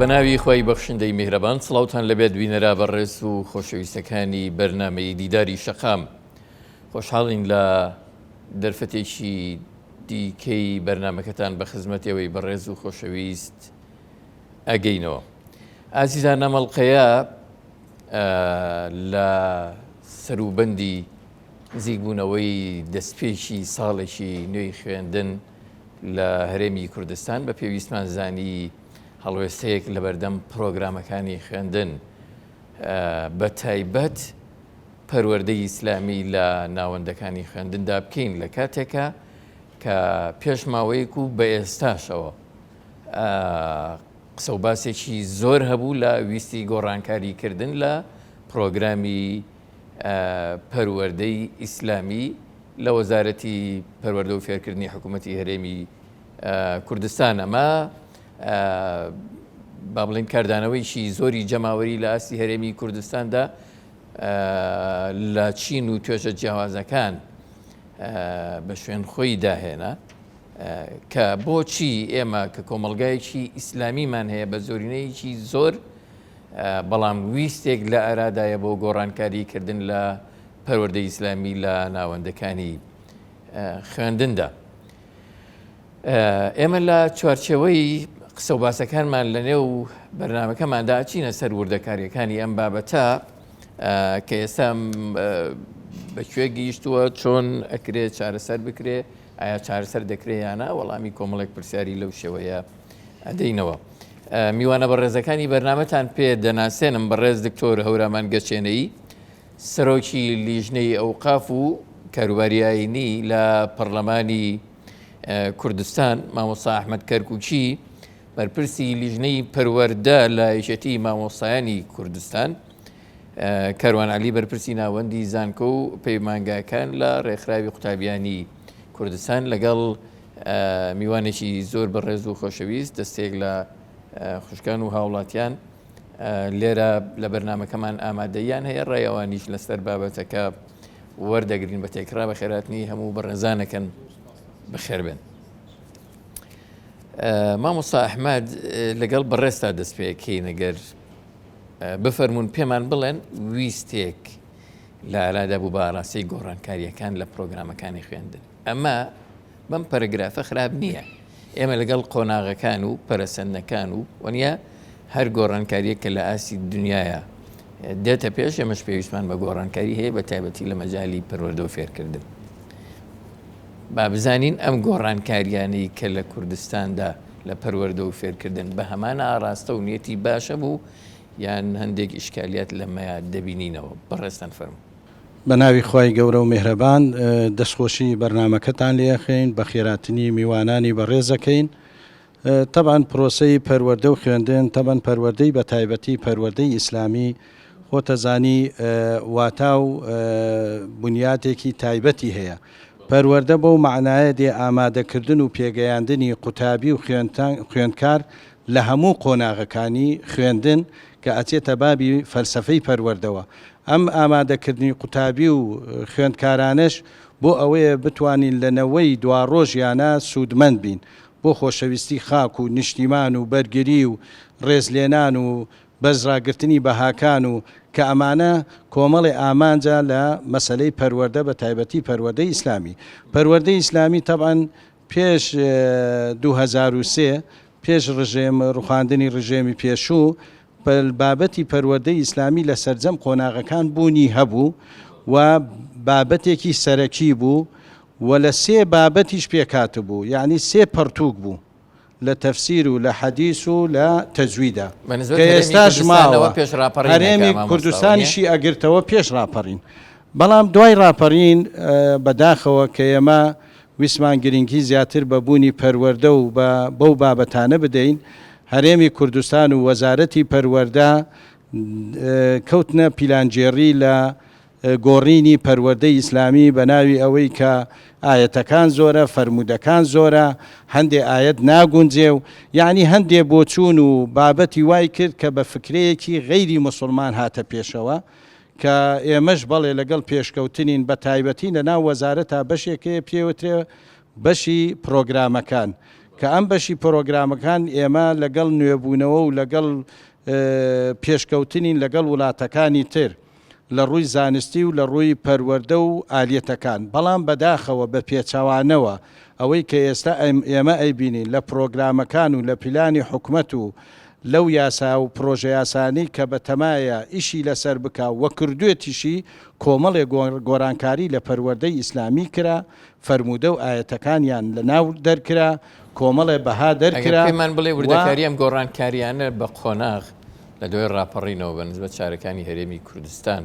بە ناوی خوای بەخشندەی میهرەبان سڵاوتان لەبێت بینەرا بەڕێز و خۆشەویستەکانی بەرنامەی دیداری شەقام خۆشحاڵین لە دەرفەتێکی دیکەی بەرنامەکەتان بە خزمەتێوەی بەڕێز و خۆشەویست ئەگەینەوە ئازیزان ئەمەڵقەیە لە سەروبەندی نزیکبوونەوەی دەستپێکی ساڵێکی نوێی خوێندن لە هەرێمی کوردستان بە پێویستمان زانی هەڵوێستەیەک لەبەردەم پرۆگرامەکانی خوێندن بە تایبەت پەروەردەی ئیسلامی لە ناوەندەکانی خوێندندا بکەین لە کاتێکە کە پێش ماوەیەک و بە ئێستاشەوە قسە و باسێکی زۆر هەبوو لە ویستی گۆڕانکاری کردن لە پرۆگرامی پەروەردەی ئیسلامی لە وەزارەتی پەروەردە و فێرکردنی حکوومەتی هەرێمی کوردستان ئەمە با بڵین کاردانەوەیکی زۆری جەماوەری لە ئاستی هەرێمی کوردستاندا لە چین و توێژە جیاوازەکان بە شوێن خۆی داهێنا کە بۆچی ئێمە کە کۆمەڵگایەکی ئیسلامیمان هەیە بە زۆرینەیەکی زۆر بەڵام ویستێک لە ئارادایە بۆ گۆڕانکاری کردن لە پەروەردەی ئیسلامی لە ناوەندەکانی خوێندندا. ئێمە لە چوارچێوەی قسە و باسەکانمان لە نێو بەرنمەکەماندا چینە سەر وردەکاریەکانی ئەم بابەتە کە ئێستا بەکوێ گەیشتووە چۆن ئەکرێ چارەسەر بکرێ ئایا چارەسەر دەکرێ یانە وەڵامی کۆمەڵێک پرسیاری لەو شێوەیە ئەدەینەوە. میوانە بەڕێزەکانی بەرنامەتان پێ دەناسێنم بەڕێز دکتۆر هەورامان گەچێنەیی سەرۆکی لیژنەی ئەوقاف و کاروباری ئاینی لە پەرلەمانی کوردستان، مامۆستا ئەحمەد کەرکوکی بەرپرسی لیژنەی پەروەردە لە یەکێتی مامۆستایانی کوردستان، کاروان عەلی بەرپرسی ناوەندی زانکۆ و پەیمانگاکان لە ڕێکخراوی قوتابیانی کوردستان لەگەڵ میوانێکی زۆر بەڕێز و خۆشەویست دەستێک لە خوشکان و هاوڵاتیان لێرە لە بەرنمەکەمان ئامادەیان هەیە ڕای ئەوانیش لەسەر بابەتەکە وەردەگرین بە تێکرا بە خێراتنی هەموو بەڕێزانەکەن بەخێر بێن. مامۆستا ئەحمد لەگەڵ بەڕێزتا دەست پێکەین ئەگەر بفەرمونون پێمان بڵێن ویستێک لە ئارادا بوو بە ئاراستەی گۆڕانکارییەکان لە پرۆگرامەکانی خوێندن ئەمە بەم پەرەگرافە خراپ نییە ئێمە لەگەڵ قۆناغەکان و پەرەسەندنەکان و وەنیە هەر گۆڕانکاریەک کە لە ئاستی دنیاە دێتە پێش ئێمەش پێویستمان بە گۆڕانکاری هەیە بە تایبەتی لە مەجای پەروەردە و فێرکردن با بزانین ئەم گۆڕانکاریانەی کە لە کوردستاندا لە پەروەردە و فێرکردن بە هەمان ئاراستە و نیەتی باشە بوو یان هەندێک ئیشکالیات لەمەیا دەبینینەوە؟ بەڕێزتان فەرموو. بە ناوی خوای گەورە و میهرەبان دەستخۆشی بەرنامەکەتان لێ ئەخەین بەخێراتنی میوانانی بەڕێز ئەکەین تەبعەن پرۆسەی پەروەردە و خوێندن تەبەن پەروەردەی بە تایبەتی پەروەردەی ئیسلامی خۆتەزانی واتا و بنیاتێکی تایبەتی هەیە پەروەردە بەو مەعنایە دێ ئامادەکردن و پێگەیاندنی قوتابی و خوێندکار لە هەموو قۆناغەکانی خوێندن کە ئەچێتە بابی فەلسەفەی پەروەردەوە. ئەم ئامادەکردنی قوتابی و خوێندکارانەش بۆ ئەوەیە بتوانین لە نەوەی دواڕۆژیانا سوودمەند بین بۆ خۆشەویستی خاک و نیشتیمان و بەرگری و ڕێزلێنان و بەرزڕاگرتنی بەهاکان و کە ئەمانە کۆمەڵێ ئامانجە لە مەسەلەی پەروەردە بە تایبەتی پەروەردەی ئیسلامی. پەروەردەی ئیسلامی تەبعەن پێش 2003 پێش ڕژێم ڕوخاندنی ڕژێمی پێشوو بابەتی پەروەردەی ئیسلامی لە سەرجەم قۆناغەکان بوونی هەبوو و بابەتێکی سەرەکی بوو و لە سێ بابەتیش پێکهاتبوو یەعنی سێ پەڕتووک بوو لە تەفسیر و لە حەدیس و لە تەجویدا بە نسبەت کە هەرێمی ئێستاش کوردستانەوە ماوە پێش ڕاپەڕینەکە هەرێمی مامۆستا وەنیە؟ کوردستانیشی ئەگرتەوە پێش ڕاپەڕین بەڵام دوای ڕاپەڕین بەداخەوە کە ئێمە ویستمان گرنگی زیاتر بە بوونی پەروەردە و بە بەو بابەتانە بدەین، هەرێمی کوردستان و وەزارەتی پەروەردە کەوتنە پیلانگێڕی لە گۆڕینی پەروەردەی ئیسلامی بە ناوی ئەوەی کە ئایەتەکان زۆرە، فەرموودەکان زۆرە، هەندێ ئایەت ناگونجێ و یەعنی هەندێ بۆچوون و بابەتی وای کرد کە بە فکرەیەکی غەیری موسڵمان هاتە پێشەوە کە ئێمەش بەڵێ لەگەڵ پێشکەوتنین بە تایبەتی لە ناو وەزارەتا بەشێک هەیە پێی وترێ بەشی پرۆگرامەکان. کە ئەم بەشی پرۆگرامەکان ئێمە لەگەڵ نوێبوونەوە و لەگەڵ پێشکەوتنین لەگەڵ وڵاتەکانی تر لە ڕووی زانستی و لە ڕووی پەروەردە و ئالیەتەکان، بەڵام بەداخەوە بە پێچەوانەوە ئەوەی کە ئێستا ئێمە ئەیبینین لە پرۆگرامەکان و لە پلانی حکومەت و لەو یاسا و پرۆژەیاسانەی کە بەتەمایە ئیشی لەسەر بکا و کردوێتیشی کۆمەڵێ گۆرانکاری لە پەروەردەی ئیسلامی کرا، فەرموودە و ئایەتەکانیان لەناو دەرکرا، کۆمەڵێ بەها ئەگەر دەرکرا پێمان بڵێ و. وردەکاری ئەم گۆڕانکاریانە بە قۆناغ لە دوای ڕاپەڕینەوە بە نسبەت شارەکانی هەرێمی کوردستان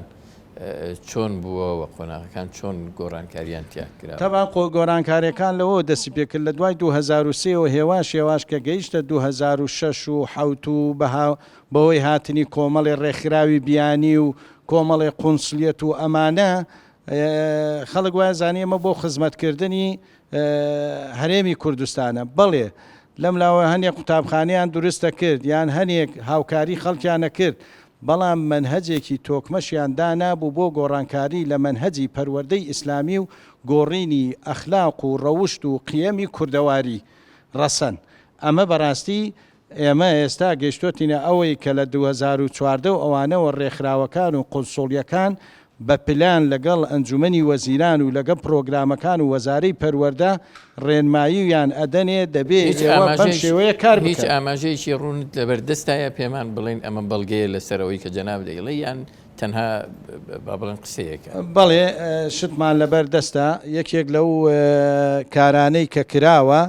چۆن بووە و قۆناغەکان چۆن گۆڕانکاریان تیا کراوە؟ تەبعەن گۆڕانکاریەکان لەوەوە دەستی پێکرد لە دوای 2003 ەوە هێواش هێواش کە گەیشتە 2006 و حەوت و بەهۆی هاتنی کۆمەڵێ ڕێکخراوی بیانی و کۆمەڵێ قونسلیەت و ئەمانە خەڵک وایە زانی ئەمە بۆ خزمەتکردنی هەرێمی کوردستانە بەڵێ لەم لاوە هەنێک قوتابخانەیان دروستە کرد یان هەنێک هاوکاری خەڵکیانە کرد بەڵام مەنهەجێکی تۆکمەشیان دانابوو بۆ گۆڕانکاری لە مەنهەجی پەروەردەی ئیسلامی و گۆڕینی ئەخلاق و ڕەوشت و قیەمی کوردەواری ڕەسەن ئەمە بەڕاستی ئێمە ئێستا گەیشتۆتینە ئەوەی کە لە 2014 و ئەوانەوە ڕێکخراوەکان و قونسوڵیەکان بە پلان لەگەڵ ئەنجومەنی وەزیران و لەگەڵ پرۆگرامەکان و وەزارەی پەروەردە ڕێنماییان ئەدەنێ دەبێ هیچ ئێوە بەم ئاماژەیەکی شێوەیە کار هیچ بکەن. ئاماژەیەکی ڕوونت لەبەر دەستایە پێمان بڵێن ئەمە بەڵگەیە لەسەر ئەوەی کە جەنابت ئەیڵێی یان تەنها با بڵێن قسەیەکە؟ بەڵێ شتمان لەبەر دەستە، یەکێک لەو کارانەی کە کراوە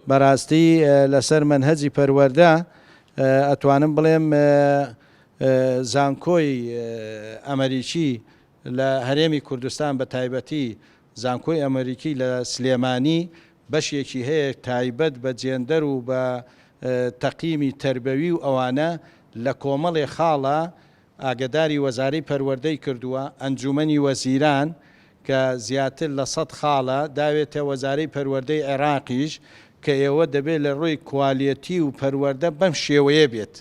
بەراستی لەسەر مەنهەجی پەروەردە ئەتوانم بڵێم زانکۆی ئەمەریکی لە هەرێمی کوردستان بە تایبەتی زانکۆی ئەمەریکی لە سلێمانی بەشێکی هەیە تایبەت بە جێندەر و بە تەقیمی تەربەوی و ئەوانە لە کۆمەڵێ خاڵە ئاگەداری وەزارەی پەروەردەی کردووە، ئەنجوومەنی وەزیران کە زیاتر لە سەد خاڵە داوێتە وەزارەی پەروەردەی عێراقیش کە ئێوە دەبێت لە ڕووی کوالێتی و پەروەردە بەم شێوەیە بێت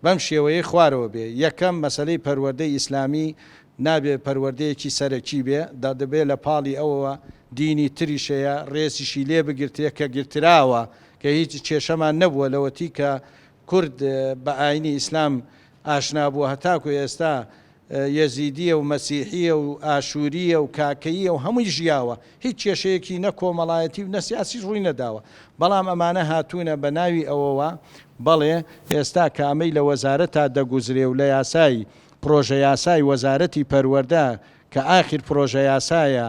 بەم شێوەیەی خوارەوە بێ، یەکەم مەسەلەی پەروەردەی ئیسلامی نابێ پەروەردەیەکی سەرەکی بێ، دەبێ لە پاڵی ئەوەوە دینی تریش هەیە ڕێزیشی لێ بگرترێ کە گرتراوە کە هیچ کێشەمان نەبووە لەوەتی کە کورد بە ئاینی ئیسلام ئاشنا بووە هەتاکو ئێستا یەزیدیە و مەسیحیە و ئاشوریە و کاکەییە و هەمووی ژیاوە هیچ کێشەیەکی نە کۆمەڵایەتی و نە سیاسیش ڕووی نەداوە بەڵام ئەمانە هاتوونە بە ناوی ئەوەوە بەڵێ ئێستا کە ئەمەی لە وەزارەتا دەگوزرێ و لە یاسای پرۆژە یاسای وەزارەتی پەروەردە کە ئاخیر پرۆژە یاسایە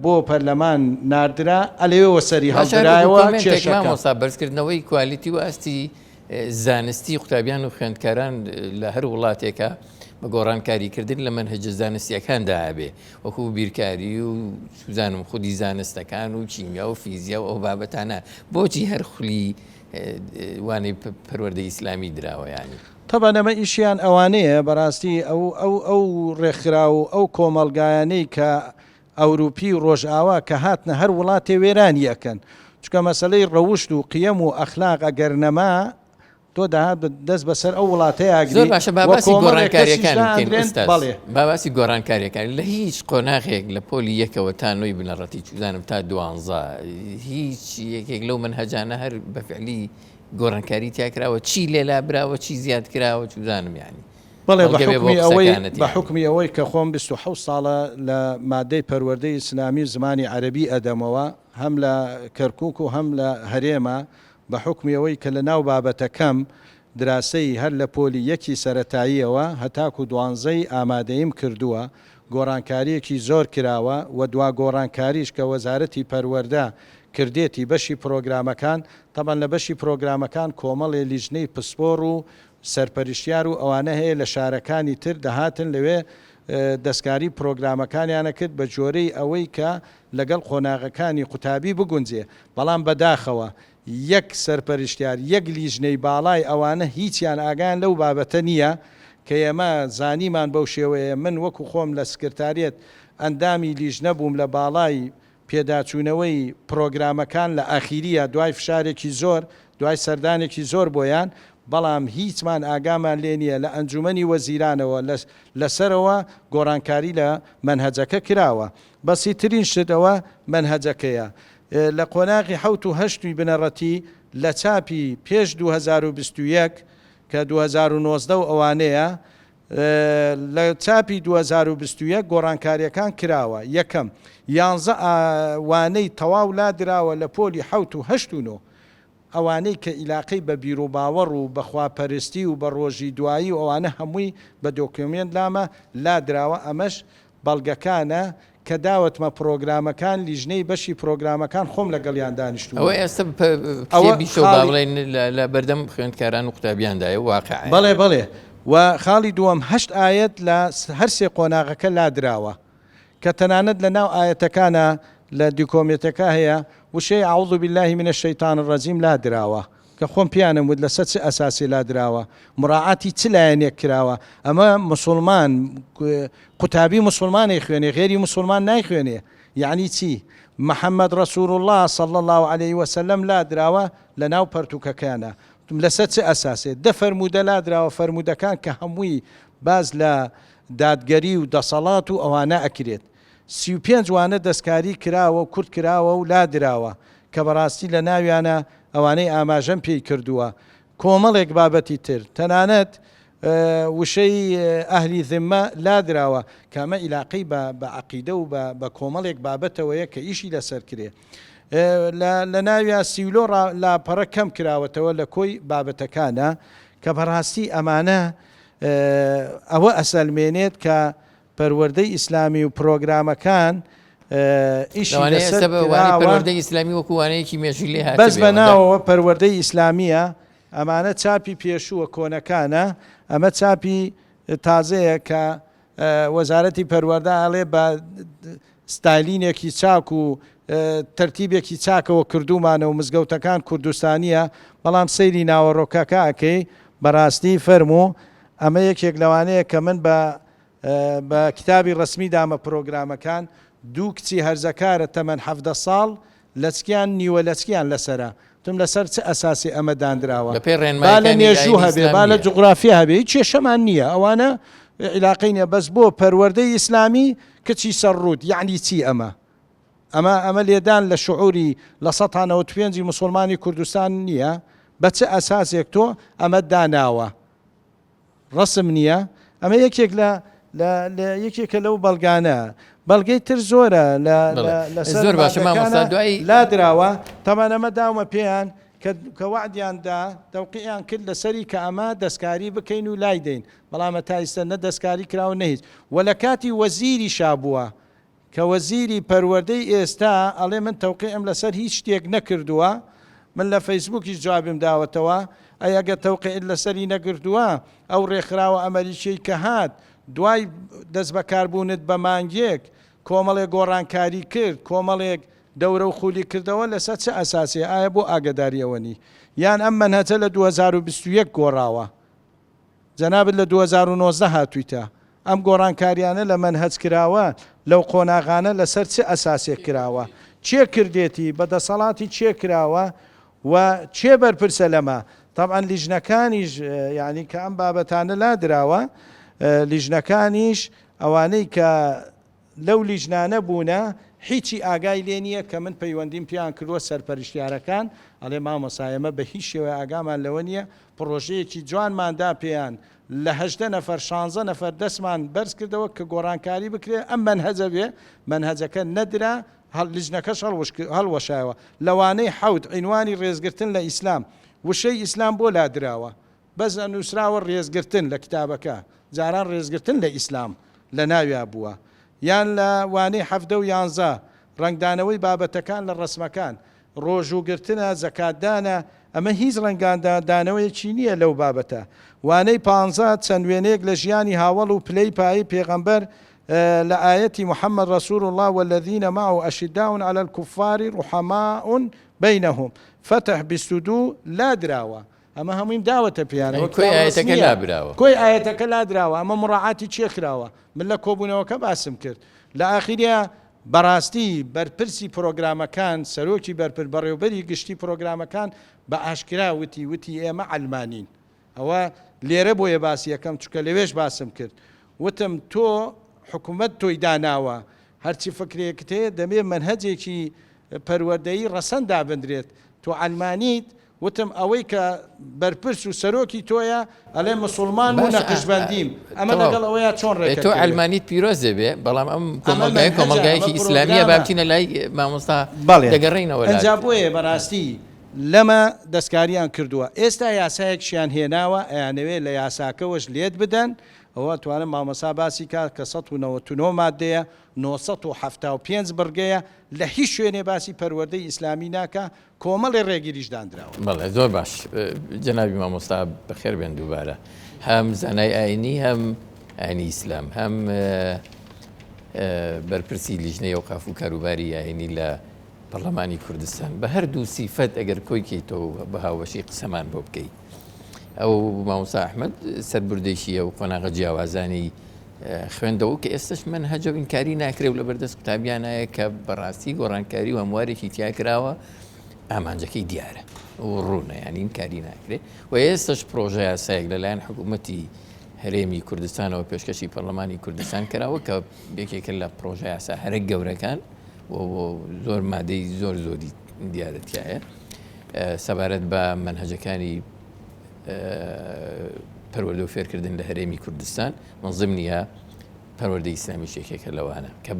بۆ پەرلەمان ناردرا ئەلەوێوە سەری باشە هەر وەکو هەڵدرایەوە کۆمێنتێک کێشەکە. مامۆستا بەرزکردنەوەی کوالیتی و ئاستی زانستی قوتابیان و خوێندکاران لە هەر وڵاتێکا بە گۆڕانکاریکردن لە مەنهەجە زانستیەکاندا ئەبێ وەکو بیرکاری و چوزانم خودی زانستەکان و کیمیا و فیزیا و ئەو بابەتانە بۆچی هەر خولی وانەی پەروەردەی ئیسلامی دراوە یانی؟ تەبعەن ئەمە ئیشیان ئەوانەیە بەراستی ئەو ئەو ئەو ڕێکخراو و ئەو کۆمەڵگایانەی کە ئەوروپی و ڕۆژئاوا کە هاتنە هەر وڵاتێ وێرانی ئەکەن چونکە مەسەلەی ڕەوشت و قیەم و ئەخلاق ئەگەر نەما تۆ دەهات دەست بەسەر ئەو وڵاتەیا زۆر گری باشە با و باسی کۆمەڵێک کەسیش گۆڕانکاریەکان بکەین دائەندرێن ئوستاز بەڵێ. با باسی گۆڕانکاریەکان لە هیچ قۆناغێک لە پۆلی یەکەوە تا نۆی بنەڕەتی چوزانم تا دوانزە هیچ یەکێک لەو مەنهەجانە هەر بە فعلی گۆڕانکاری تیا کراوە چی لێ لابراوە چی زیاد کراوە چوزانم یانی بەڵێ بە بەڵگە بێ بۆ حوکمی ئەوەی قسەکانت بە یانی. حوکمی ئەوەی کە خۆم 27 ساڵە لە مادەی پەروەردەی ئیسلامی و زمانی عەرەبی ئەدەمەوە هەم لە کەرکوک و هەم لە هەرێما بە حوکمی ئەوەی کە لە ناو بابەتەکەم دراسەی هەر لە پۆلی یەکی سەرەتاییەوە هەتاکو دوانزەی ئامادەییم کردووە گۆڕانکارییەکی زۆر کراوە و دوا گۆڕانکاریش کە وەزارەتی پەروەردە کردێتی بەشی پرۆگرامەکان تەبعەن لە بەشی پرۆگرامەکان کۆمەڵێ لیژنەی پسپۆڕ و سەرپەرشتیار و ئەوانە هەیە لە شارەکانی تر دەهاتن لەوێ دەستکاری پرۆگرامەکانیان ئەکرد بە جۆرەی ئەوەی کە لەگەڵ قۆناغەکانی قوتابی بگونجێ بەڵام بەداخەوە یەک سەرپەرشتیار یەک لیژنەی باڵای ئەوانە هیچیان ئاگایان لەو بابەتە نییە کە ئێمە زانیمان بەو شێوەیە من وەکو خۆم لە سکرتاریەت ئەندامی لیژنە بووم لە باڵای پێداچوونەوەی پرۆگرامەکان لە ئاخیریە دوای فشارێکی زۆر دوای سەردانێکی زۆر بۆیان بەڵام هیچمان ئاگامان لێ نییە لە ئەنجومەنی وەزیرانەوە لە لەسەرەوە گۆڕانکاری لە مەنهەجەکە کراوە بەسیترین شت ئەوە مەنهەجەکەیە. لە قۆناغی حەوت و هەشتی بنەڕەتی لە چاپی پێش 2021 کە 2019 و ئەوانەیە لە چاپی 2021 گۆڕانکاریەکان کراوە، یەکەم، یانزە وانەی تەواو لادراوە لە پۆلی حەوت و هەشت و نۆ. ئەوانەی کە ئیلاقەی بە بیروباوەڕ و بە خواپەرستی و بە ڕۆژی دوایی و ئەوانە هەمووی بە دۆکیۆمێنت لامە لادراوە ئەمەش بەڵگەکانە کە داوەتمە پڕۆگرامەکان لیژنەی بەشی پڕۆگرامەکان خۆم لەگەڵیان دانیشتووم. ئەوە ئێستا ئەوە کتێبیشە و با خاڵی بڵێین لە بەردەم خوێندکاران و قوتابیاندایە و واقعە. بەڵێ بەڵێ و خاڵی دووەم هەشت ئایەت لە هەر سێ قۆناغەکە لادراوە. کە تەنانەت لە ناو ئایەتەکانا لە دیکۆمێتەکە هەیە وشەی اعوذ باللە من الشیطان الرجیم لادراوە کە خۆم پێیانم وت لەسەر چ ئەساسێ لادراوە مراعاتی چ لایەنێک کراوە ئەمە موسوڵمان قوتابی موسوڵمان ئەیخوێنێ غێری موسوڵمان نایخوێنێ یەعنی چی محمد رسول اللە صلی اللە علیە وسلم لادراوە لە ناو پەرتوکەکەیانا وتم لەسەر چ ئەساسێ دە فەرموودە لادراوە فەرموودەکان کە هەمووی باس لە دادگەری و دەسەڵات و ئەوانە ئەکرێت. 35 وانە دەستکاری کراوە و کورت کراوە و لادراوە کە بەڕاستی لە ناویانە ئەوانەی ئاماژەم پێی کردووە کۆمەڵێک بابەتی تر تەنانەت وشەی ئەهلی ذمە لادراوە کە ئەمە ئیلاقەی بە بە عەقیدە و بە بە کۆمەڵێک بابەتەوەیە کە ئیشی لەسەر کرێ لە لە ناویا سیولۆ لاپەڕە کەم کراوەتەوە لە کۆی بابەتەکانە کە بەڕاستی ئەمانە ئەوە ئەسەلمێنێت کە پەروەردەی ئیسلامی و پرۆگرامەکان ئیشی لەسەر کراوە. پەروەردەی ئیسلامی وەکو وانەیەکی مێژووی لێ هاتبێ. بەس بە ناوەوە پەروەردەی ئیسلامییە، ئەمانە چاپی پێشووە کۆنەکانە، ئەمە چاپی تازەیە کە وەزارەتی پەروەردە ئەڵێ بە ستایلینێکی چاک و تەرتیبێکی چاکەوە کردوومانە و مزگەوتەکان کوردستانییە، بەڵام سەیری ناوەڕۆکەکە ئەکەی بەڕاستی فەرموو ئەمە یەکێک لەوانەیە کە من بە بە کتابی ڕەسمی دامە پرۆگرامەکان، دوو کچی هەرزەکارە تەمەن 17 ساڵ لەچکیان نیوە لەچکیان لەسەرە، وتم لەسەر چ ئەساسێ ئەمە داندراوە؟ بەپێی با لە ڕێنمایەکانی مێژوو ئاینی هەبێ ئیسلام با لە نییە. جوغرافیا هەبێ هیچ کێشەمان نییە ئەوانە عیلاقەی نییە بەس بۆ پەروەردەی ئیسلامی کچی سەر ڕووت یەعنی چی ئەمە؟ ئەمە ئەمە لێدان لە شعوری 95% ی موسوڵمانی کوردستان نییە؟ بە چ ئەساسێک تۆ ئەمەت داناوە؟ ڕەسم نییە؟ ئەمە یەکێک لە لە لە یەکێکە لەو بەڵگانە. بەڵگەی تر زۆرە لە بەڵێ لە لەسەر زۆر باشە مامۆستا مادەکانە دوای لادراوە. تەبعەن ئەمە داومە پێیان کە کە وەعدیان دا تەوقیعیان کرد لەسەری کە ئەمە دەستکاری بکەین و لای دەین بەڵام هەتا ئیستا نە دەستکاری کراوە نە هیچ وە لە کاتی وەزیریشا بووە کە وەزیری پەروەردەی ئێستا ئەڵێ من تەوقیعم لەسەر هیچ شتێک نەکردووە، من لە فەیسبووکیش جوابیم داوەتەوە، ئەی ئەگەر تەوقیعت لەسەری نەگردووە ئەو ڕێکخراوە ئەمەریکیەی کە هات دوای دەستبەکاربوونت بە مانگێک کۆمەڵێک گۆڕانکاری کرد، کۆمەڵێک دەورە و خولی کردەوە لەسەر چ ئەساسێ ئایا بۆ ئاگەداری ئەوە نی؟ یان ئەم مەنهەجە لە 2021 گۆڕاوە؟ جەنابت لە 2019 هاتوویتە، ئەم گۆڕانکاریانە لە مەنهەج کراوە لەو قۆناغانە لەسەر چ ئەساسێک کراوە؟ کێ کردێتی؟ بە دەسەڵاتی کێ کراوە و کێ بەرپرسە لەمە؟ تەبعەن لیژنەکانیش یانی کە ئەم بابەتانە لادراوە لیژنەکانیش ئەوانەی کە لەو لیژنانە بوونە هیچی ئاگای لێ نییە کە من پەیوەندیم پێیان کردووە سەرپەرشتیارەکان ئەڵێ مامۆستا ئێمە بە هیچ شێوەیە ئاگامان لەوە نییە پڕۆژەیەکی جوانمان دا پێیان لە 18 نەفەر 16 نەفەر دەستمان بەرز کردەوە کە گۆڕانکاری بکرێ ئەم مەنهەجە بێ مەنهەجەکە نەدرا لیژنەکەش هەڵوەشایەوە لەوانەی حەوت عینوانی ڕێزگرتن لە ئیسلام وشەی ئیسلام بۆ لادراوە بەس نوسراوە ڕێزگرتن لە کتابەکە جاران ڕێزگرتن لە ئیسلام لە ناویا بووە یان لە وانەی 17 و یانزە ڕەنگدانەوەی بابەتەکان لە ڕەسمەکان ڕۆژوو گرتنە زەکاتدانە ئەمە هیچ ڕەنگدانەوەیەکی نییە لەو بابەتە وانەی پانزە چەند وێنەیەک لە ژیانی هاوەڵ و پلەی پایەی پێغەمبەر لە ئایەتی محمد رسول اللە والذین معه اشداء علی الکفار رحماء بینهم فتح 22 لادراوە ئەمە هەموویم داوەتە پێیان ئەوە کۆی کتاب ئایەتەکە ڕەسمییە لابراوە. کۆی ئایەتەکە لادراوە ئەمە مڕاعاتی کێ کراوە من لە کۆبوونەوەکە باسم کرد لە ئاخیریا بەڕاستی بەرپرسی پرۆگرامەکان سەرۆکی بەرپر بەڕێوبەری گشتی پرۆگرامەکان بە ئاشکرا وتی وتی ئێمە عەلمانین ئەوە لێرە بۆیە باسی یەکەم چونکە لەوێش باسم کرد وتم تۆ حکومەت تۆی داناوە هەرچی فکرێکت هەیە دەبێ مەنهەجێکی. پەروەردەیی ڕەسەن دابندرێت. تۆ عەلمانیت، وتم ئەوەی کە بەرپرس و سەرۆکی تۆیە ئەڵێ مسوڵمانم و باشە نەقشبەندیم، ئەمە تەواو لەگەڵ ئەوەیا چۆن تۆ ڕێکەکەوێ؟ عەلمانیت پیرۆز دەبێ بەڵام ئەم ئەمە کۆمەڵگایە مەنهەجە، ئەمە کۆمەڵگایەکی ئیسلامیە با پرۆگرامە. بچینە لای مامۆستا بەڵێ دەگەڕێینەوە لات. ئەنجا بۆیە بەڕاستی لەمە دەستکاریان کردووە ئێستا یاسایەکشیان هێناوە ئەیانەوێ لە یاساکەوەش لێت بدەن ئەوە ئەتوانم مامۆسا باسی کا کە 199 مادەیە 975 بڕگەیە لە هیچ شوێنێ باسی پەروەردەی ئیسلامی ناکا کۆمەڵێ ڕێگریش داندراوە. بەڵێ زۆر باش جەنابی مامۆستا بەخێر بێن دووبارە هەم زانای ئاینی هەم ئاینی ئیسلام هەم بەرپرسی لیژنەی ئەوقاف و کاروباری ئاینی لە پەرلەمانی کوردستان بە هەردوو سیفەت ئەگەر کۆی کەیتەوە بە هاوبەشی قسەمان بۆ بکەی ئەو مامۆستا ئەحمد سەربردێکی ئەو قۆناغە جیاوازانی خوێندەوە کە ئێستش من هەجە و ئینکاری ناکرێ و لە بەردەست قوتابیانایە کە بەڕاستی گۆڕانکاری و هەموارێکی تیا کراوە ئامانجەکەی دیارە و ڕوونە یانی ئینکاری ناکرێ و ئێستش پرۆژە یاسایەک لەلایەن حکوومەتی هەرێمی کوردستانەوە پێشکەشی پەرلەمانی کوردستان کراوە کە یەکێکە لە پرۆژە یاسا هەرە گەورەکان و زۆر مادەی زۆر زۆری دیارە تایە سەبارەت بە مەنهەجەکانی پەروەردە و فێرکردن لە هەرێمی کوردستان من ضمنیە پەروەردەی ئیسلامیش یەکێکە لەوانە کە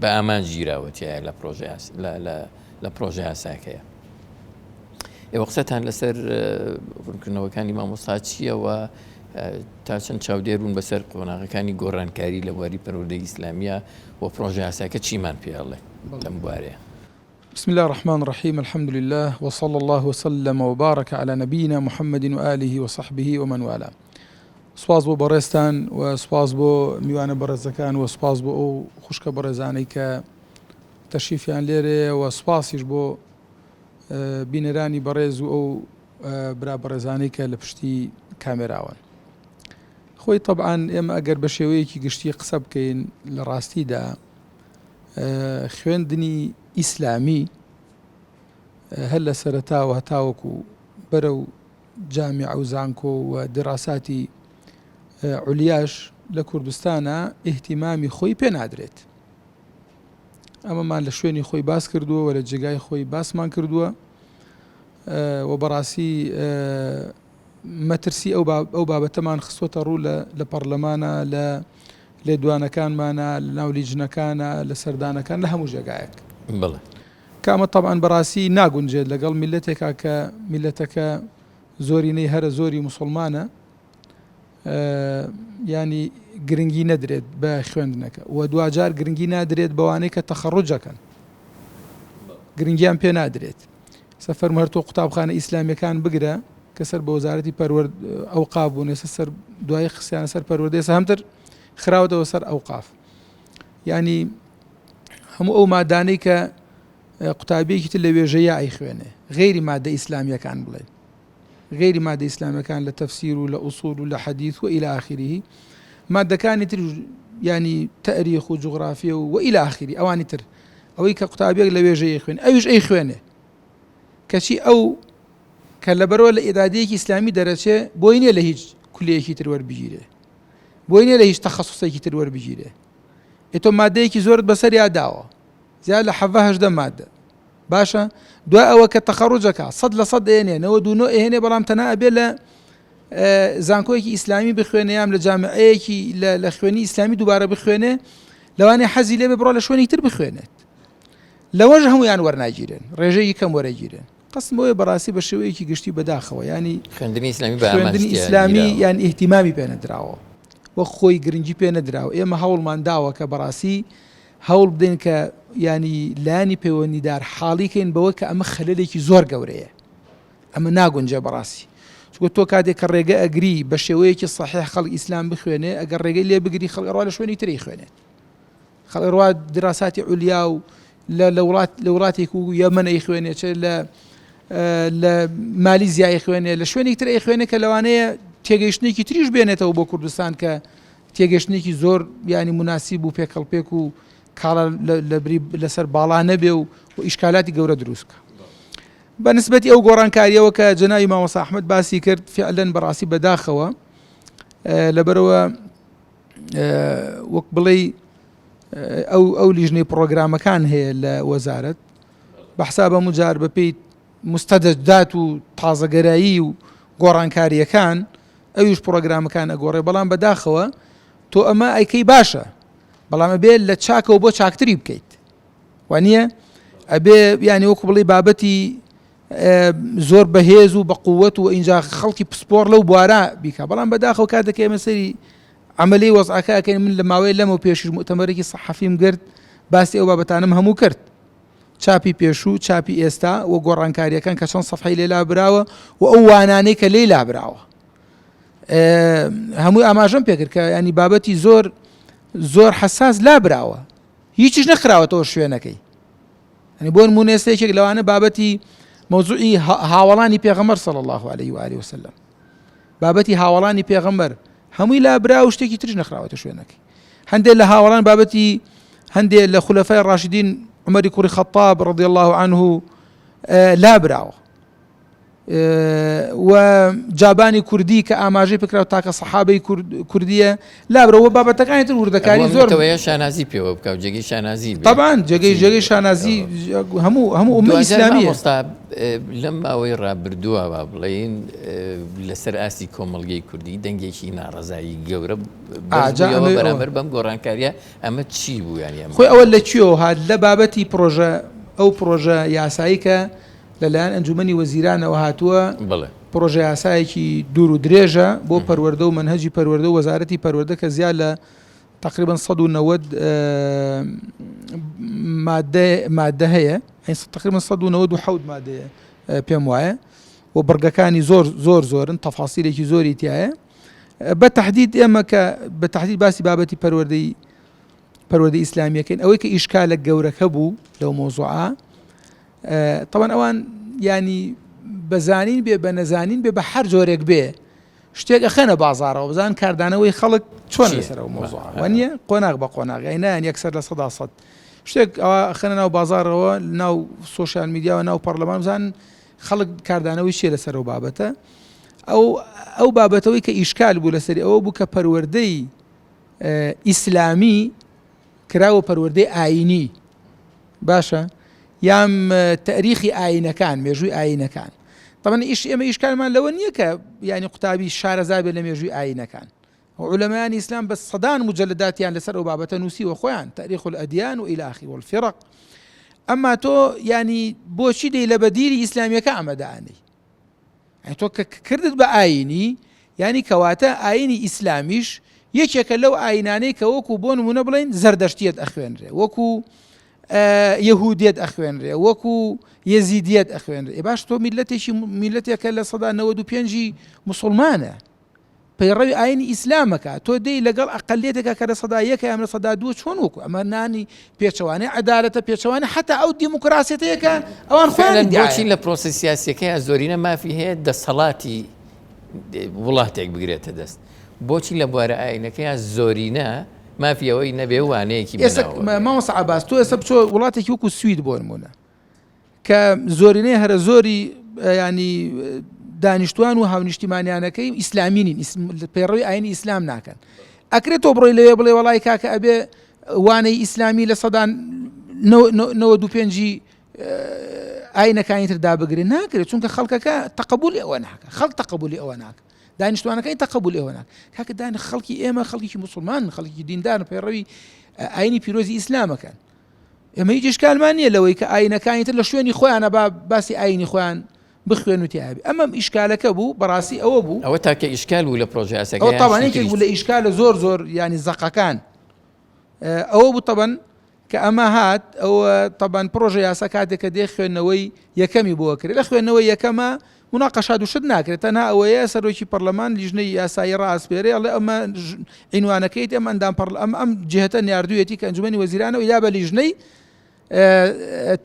بە ئامانج گیراوە تایە لە پرۆژە لە پرۆژە یاساکەیە. ئێوە قسەتان لەسەر ڕوونکردنەوەکانی مامۆستا چییەوە تا چەند چاودێر بوون بەسەر قۆناغەکانی گۆڕانکاری لە بواری پەروەردەی ئیسلامیە و پرۆژە یاساکە چیمان پێڵێ لەم بوارەیە؟ بسم اللە الرحمن الرحیم الحمد للە وصلی اللە وسلم وبارک علی نبینا محمد وآله وصحبه ومن والاه سوپاس بۆ بەڕێزتان و سوپاس بۆ میوانە بەڕێزەکان و سوپاس بۆ ئەو خوشکە بەڕێزانەی کە تەشریفیان لێرەیە و سوپاسیش بۆ بینەرانی بەڕێز و ئەو برا بەڕێزانەی کە لە پشتی کامێراوەن. خۆی تەبعەن ئێمە ئەگەر بە شێوەیەکی گشتی قسە بکەین لە ڕاستیدا خوێندنی ئیسلامی هەر لە سەرەتاوە هەتاوەکو بەرەو جامیعە و زانکۆ و دیراساتی عولیاش لە کوردستانە ئیهتیمامی خۆی پێ نادرێت. ئەمەمان لە شوێنی خۆی باس کردووە و لە جێگای خۆی باسمان کردووە و بەڕاستی مەترسی ئەو ئەو بابەتەمان خستووەتە ڕوو لە لە پەڕلەمانە لە لێدوانەکانمانە لە ناو لیجنەکانە لە سەردانەکان لە هەموو جێگایەک. بەڵێ. کە ئەمە تەبعەن بەڕاستی ناگونجێت لەگەڵ میللەتێکا کە میللەتەکە زۆرینەی هەرە زۆری موسوڵمانە یانی گرنگی نەدرێت بە خوێندنەکە و دواجار گرنگی نادرێت بەوانەی کە تەخەڕوجەکەن گرنگیان پێ نادرێت سەفەر هەر تۆ قوتابخانە ئیسلامیەکان بگرە کە سەر بە وەزارەتی پەروەرد ئەوقاف بوون ئێستا سەر دوای خستیانە سەر پەروەردە ئێستا هەمتر خراوەتەوە سەر ئەوقاف یعنی هەموو ئەو مادانەی کە قوتابیەکی تر لە وێژەیە ئەیخوێنێ غەیری مادە ئیسلامیەکان بڵێن غەیری مادە ئیسلامیەکان لە تەفسیر و لە ئوسول و لە حەدیث و ئیلی ئاخریه مادەکانی تر ینی تەریخ و جوغرافیە و ئیلی ئاخری ئەوانی تر ئەوەی کە قوتابیەک لە وێژەیە خوێن ئەویش ئەی خوێنێ کەچی ئەو کە لەبەرەوە لە ئیدادەیەکی ئیسلامی دەرەچێ بۆی نییە لە هیچ کولەیەکی تر وەربگیرێ بۆی نییە لە هیچ تەخەسوسێکی تر وەربگیرێ ئێ تۆ مادەیەکی زۆرت بەسەریا داوە زیاد لە حەڤە هەژدە مادە باشە دوای ئەوە کە تەخەڕوجەکە 100% ئێنێ 99 ئێنێ بەڵام تەنها ئەبێ لە زانکۆیەکی ئیسلامی بخوێنێ یان لە جامعەیەکی لە خوێنی ئیسلامی دووبارە بخوێنێ لەوانەیە حەزی لێبێ بڕۆ لە شوێنی تر بخوێنێت لەوەش هەمویان وەرناگیرێن ڕێژەیەکی کەم وەرەگیرێن قەسم بۆیە بەڕاستی بە شێوەیەکی گشتی بەداخەوە ینی خوێندنی ئیسلامی بە خوێندنی ئیسلامی یان ئیهتیمامی پێ نەدراوە وەک خۆی گرنگی پێ نەدراوە ئێمە هەوڵمان داوە کە بەڕاستی هەوڵ بدەین کە ینی لایەنی پەیوەندیدار حاڵی کەین بەوە کە ئەمە خەلەلێکی زۆر گەورەیە ئەمە ناگونجێ بەڕاستی چونکە تۆ کاتێک کە ڕێگە ئەگری بە شێوەیەکی سەحیح خەڵک ئیسلام بخوێنێ ئەگەر ڕێگەی لێ بگری خەڵک ئەڕوا لە شوێنی تری خوێنێت خەڵک ئەڕوا دراساتی عولیا و لە لە وڵات لە وڵاتێک و یەمەن ئەیخوێنێ چ لە لە مالیزیا ئەیخوێنێ لە شوێنێک تر ئەیخوێنێ کە لەوانەیە تێگەیشتنێکی تریش بێنێتەوە بۆ کوردستان کە تێگەشتنێکی زۆر ینی مناسیب و پێکەڵپێک و کاڵا لە بری لەسەر باڵا نەبێ و ئیشکالاتی گەورە دروست بکە. بە نسبەتی ئەو گۆڕانکاریەوە کە جەنابی مامۆستا ئەحمەد باسی کرد فعلەن بەڕاستی بەداخەوە لەبەرەوە وەک بڵێی ئەو ئەو لیژنەی پڕۆگرامەکان هەیە لە وەزارەت. بە حساب هەموو جار بە پێی مستەجدات و تازەگەرایی و گۆڕانکارییەکان ئەویش پڕۆگرامەکان ئەگۆڕێ بەڵام بەداخەوە تۆ ئەمە ئەیکەی باشە بەڵام ئەبێ لە چاکەوە بۆ چاکتری بکەیت وانە ئەبێ یانی وەکو بڵێ بابەتی زۆر بەهێز و بە قووەت و ئینجا خەڵکی پسپۆڕ لەو بوارە بیکە بەڵام بەداخەوە کاتێک ئێمە سەری عملی وەزعەکە ئەکەین من لە ماوەی لەمە پێشیش مؤتەمەرێکی سەحەفیم گرت باسی ئەو بابەتانم هەموو کرد چاپی پێشوو چاپی ئێستا و گۆڕانکاریەکان کە چەند سەفحەی لێ لابراوە و ئەو وانانەی کە لێی لابراوە هەمووی ئاماژەم پێکرد کە ینی بابەتی زۆر زۆر حساس لابراوە هیچیش نەخراوەتەوە شوێنەکەی ینی بۆ نمونە ئێستا یەکێک لەوانە بابەتی مەوزوعی هاوەڵانی پێغەمبەر صلی الله علیه و آله وسلم بابەتی هاوەڵانی پێغەمبەر هەمووی لابرا و شتێکی ترش نەخراوەتە شوێنەکەی هەندێک لە هاوەڵان بابەتی هەندێک لە خولەفای ڕاشدین عمەری کوڕی خەتاب رضی الله عنه لابراوە و جابانی کوردی کە ئاماژەی پێکراوە تاکە سەحابەی کوردیە لابرەوە بابەتەکانی تر وردەکاری زۆر ئەوەیە شانازی پێوە بکە و جێگەی شانازی بێ. تەبعەن جێگەی جێگەی شانازی هەموو هەموو ئوممەی دواجار ئیسلامیە. مامۆستا لەم ماوەی ڕابردووە با بڵێین لەسەر ئاستی کۆمەڵگەی کوردی دەنگێکی ناڕەزایی گەورە ئا جا بەرزبوویەوە ئەمەوێ ئەوە بەرامبەر بەم گۆڕانکارییە ئەمە چی بوو یانی ئەم خۆی ئەوە لە کوێوە هات لە بابەتی پڕۆژە ئەو پڕۆژە یاسایی کە لەلایەن ئەنجومەنی وەزیرانەوە هاتووە، پڕۆژەیاسایەکی دوور و درێژە بۆ پەروەردە و مەنهەجی پەروەردە و وەزارەتی پەروەردە کە زیاد لە تقریبا 190 مادە مادە هەیە تقریبا 197 مادەیە پێم وایە و بڕگەکانی زۆر زۆر زۆرن تەفاسیلێکی زۆری تایە بە تهدید ئێمە کە بە تهدید باسی بابەتی پەروەردەی پەروەردەی ئیسلامیەکەین ئەوەی کە ئیشکالە گەورەکە بوو لەو مۆزوعە تەوان ئەوان ینی بەزانین بێ بە نەزانین بێ بە هەر جۆرێک بێ شتێک ئەخەنە بازارەوە بزان کاردانەوەی خەڵک چۆن لەسەر ئەو مۆزوعە وانە قۆناغ بە قۆناغ نایان یەکسەر 100% شتێک ئەوە خەنە ناو بازارەوە ناو سۆشیال میدیاوە ناو پەرلەمان بزان خەڵک کاردانەوەی چیە لەسەر ئەو بابەتە ئەو ئەو بابەتەوەی کە ئیشکال بوو لەسەری ئەوە بوو کە پەروەردەی ئیسلامی کراوە پەروەردەی ئایینی باشە یان تەریخی ئاینەکان مێژووی ئاینەکان طبعا ئیش ئێمە ئیشکالمان لەوە نییە کە ینی قوتابی شارەزا بێت لە مێژووی ئاینەکان علەمایانی ئیسلام بە سەدان مجلداتیان لەسەر ئەو بابەتە نووسیوە خۆیان تاریخ الأديان و إلى آخره والفرق ئەمما تۆ ینی بۆچی دەی لە بەدیری ئیسلامیەکە ئەمە دانەی ئەی تۆ کە کردت بە ئایینی یانی کەواتە ئایینی ئیسلامیش یەکێکە لەو ئایینانەی کە وەکو بۆ نمونە بڵێین زەردەشتیەت ئەخوێنرێ وەکو یەهودیەت ئەخوێنرێ وەکو یەزیدیەت ئەخوێنرێ باش تۆ میلەتێکی میلەتێکە لە 95% مسلمانە پەیڕەوی ئاینی ئیسلامەکە تۆ دێی لەگەڵ ئەقەلیەتێکا کە 1% یان 2% چۆن وەکو ئەمە نانی پێچەوانەی عەدالەتە پێچەوانە حتا ئەو دیموکراسیەتەیە کە ئەوان خۆیان فعلا بۆچی ئیدعایەکەن. لە پرۆسە سیاسیەکەیا زۆرینە مافی هەیە دەسەڵاتی وڵاتێک بگرێتە دەست بۆچی لە بوارە ئاینەکەیا زۆرینە مافی ئەوەی نەبێ وانەیەکی ئێستا بەناوەوە بێ؟ مامۆستا عەباس تۆ ئێستا بچۆ وڵاتێکی وەکو سوید بۆ نمونە کە زۆرینەی هەرە زۆری ینی دانیشتوان و هاونیشتیمانیانەکەی ئیسلامی نین پەیڕەوی ئاینی ئیسلام ناکەن ئەکرێت تۆ بڕۆی لەوێ بڵێ وەڵای کاکە ئەبێ وانەی ئیسلامی لە سەدان 95 ئاینەکانی تر دابگرێ ناکرێت چونکە خەڵکەکە تەقبولی ئەوە ناکە خەڵک تەقبولی ئەوە ناکە دانیشتوانەکەی تەقبولی ئەوە ناکە کاکە دان خەڵکی ئێمە خەڵکی مسلمان خەڵکی دیندار پەیڕەوی ئاینی پیرۆزی ئیسلامەکەن ئێمە هیچ ئیشکالمان نییە لەوەی کە ئاینەکانی تر لە شوێنی خۆیانە با باسی ئاینی خۆیان بخوێن و تیابی ئەمەم ئیشکالەکە بوو بەڕاستی ئەوە بوو ئەوە تاکە ئیشکال بوو لە پرۆژە یاساکە ئەوە یان تاوان شتی یەکێک تریش بوو لە ئیشکالە زۆر زۆر ینی زەقەکان ئەوە بوو تەبەن کە ئەمە هات ئەوە تەبەن پرۆژە یاسا کاتێک کە دێ خوێندنەوەی یەکەمی بۆ کرێ لە خوێندنەوەی یەکەمە موناقەشات و شت ناکرێت تەنها ئەوەیە سەرۆکی پەرلەمان لیژنەی یاسایی ڕائەسپێرێ ئەڵێ ئەمە عینوانەکەیت ئەم ئەندام پەرل ئەم ئەم جهتە ناردوویەتی کە ئەنجومەنی وەزیرانە و یا بە لیژنەی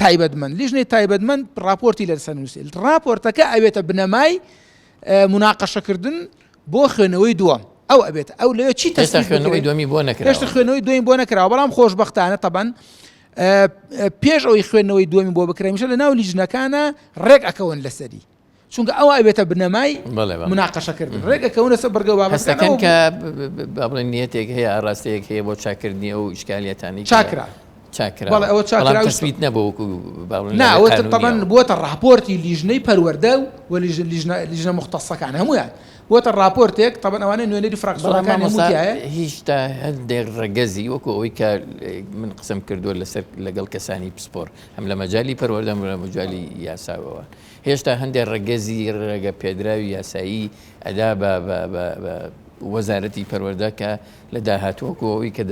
تایبەتمەند لیژنەی تایبەتمەند راپۆرتی لەسەر نووسێت راپۆرتەکە ئەوێتە بنەمای مناقەشەکردن بۆ خوێنەوەی دووەم ئەو ئەبێت ئەو لەوێ چی تەستا خوێنەوەی دومی بۆ نەکرا هێشتا خوێنەوەی دومی بۆ نەکراوە بەڵام خۆشببختانە تەبەن پێش ئەوەی خوێندنەوەی دووەمی بۆ بکرێ هەمیشە لە ناو لیژنەکانە ڕێک ئەکەون لەسەری چونکە ئەوە ئەبێتە بنەمای مناقەشەکردن ڕێک ئەکەونە سەر بڕگە و بابەتەکان هەستەکەن ئەوە کە با بڵێن نیەتێک هەیە ئاراستەیەک هەیە بۆ چاکردنی ئەو ئیشکالیەتانەی کە چاکرا. چاکرا بەڵێ ئەوە بەڵام چاکرا تەسبیت نەبوو وەکو با بڵێین نا لە ئەوە قانونیەوە. تەبەن بووەتە ڕاپۆرتی لیژنەی پەروەردە و لیژنە لیژنە موختەسەکان هەموویان بووەتە ڕاپۆرتێک تەبەن ئەوانە نوێنەری بەڵام فراکسیۆنەکانی هەموو مامۆستا تیایە. هیشتا هەندێک ڕەگەزی وەکو ئەوەی کە من قسەم کردووە لەسەر لەگەڵ کەسانی پسپۆر هەم لە مەجالی پەروەردە هەم لە مەجالی یاساوەوە هێشتا هەندێک ڕەگەزی ڕێگە پێدراوی یاسایی ئەدا بە بە بە بە وەزارەتی پەروەردە کە لە داهاتوو وەکو ئەوەی کە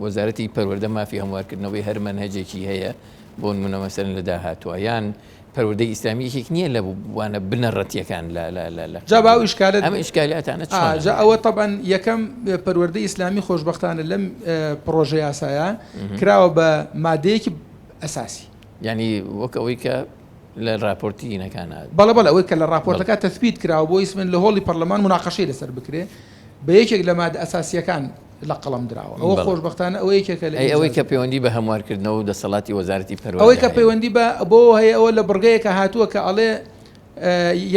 وەزارەتی پەروەردە مافی هەموارکردنەوەی هەر مەنهەجێکی هەیە بۆ نمونە مەسەلەن لە داهاتووە یان پەروەردەی ئیسلامی یەکێک نییە لە وانە بنەڕەتیەکان لە لە لە لە جا با ئەو ئیشکالە ئەم ئیشکالیاتانە ئا چۆنە جا ئەوە تەبعەن یەکەم پەروەردەی ئیسلامی خۆشبەختانە لەم پڕۆژە یاسایە کراوە بە مادەیەکی ئەساسی. یانی وەک ئەوەی کە لە ڕاپۆرتی نەکان هات. بەڵێ بەڵێ ئەوەی کە لە ڕاپۆرتەکە تەسبیت کراوە بۆ ئیسمن لە هۆڵی پەرلەمان موناقەشەی لەسەر بکرێ بە یەکێک لە مادە ئەساسییەکان لە قەڵەم دراوە ئەوە خۆشبەختانە ئەوە یەکێکە لە ئەی ئەوەی کە پەیوەندی بە هەموارکردنەوە و دەسەڵاتی وەزارەتی پەروەردە ئەوەی کە پەیوەندی بە بۆ هەیە ئەوە لە بڕگەیەکە هاتووە کە ئەڵێ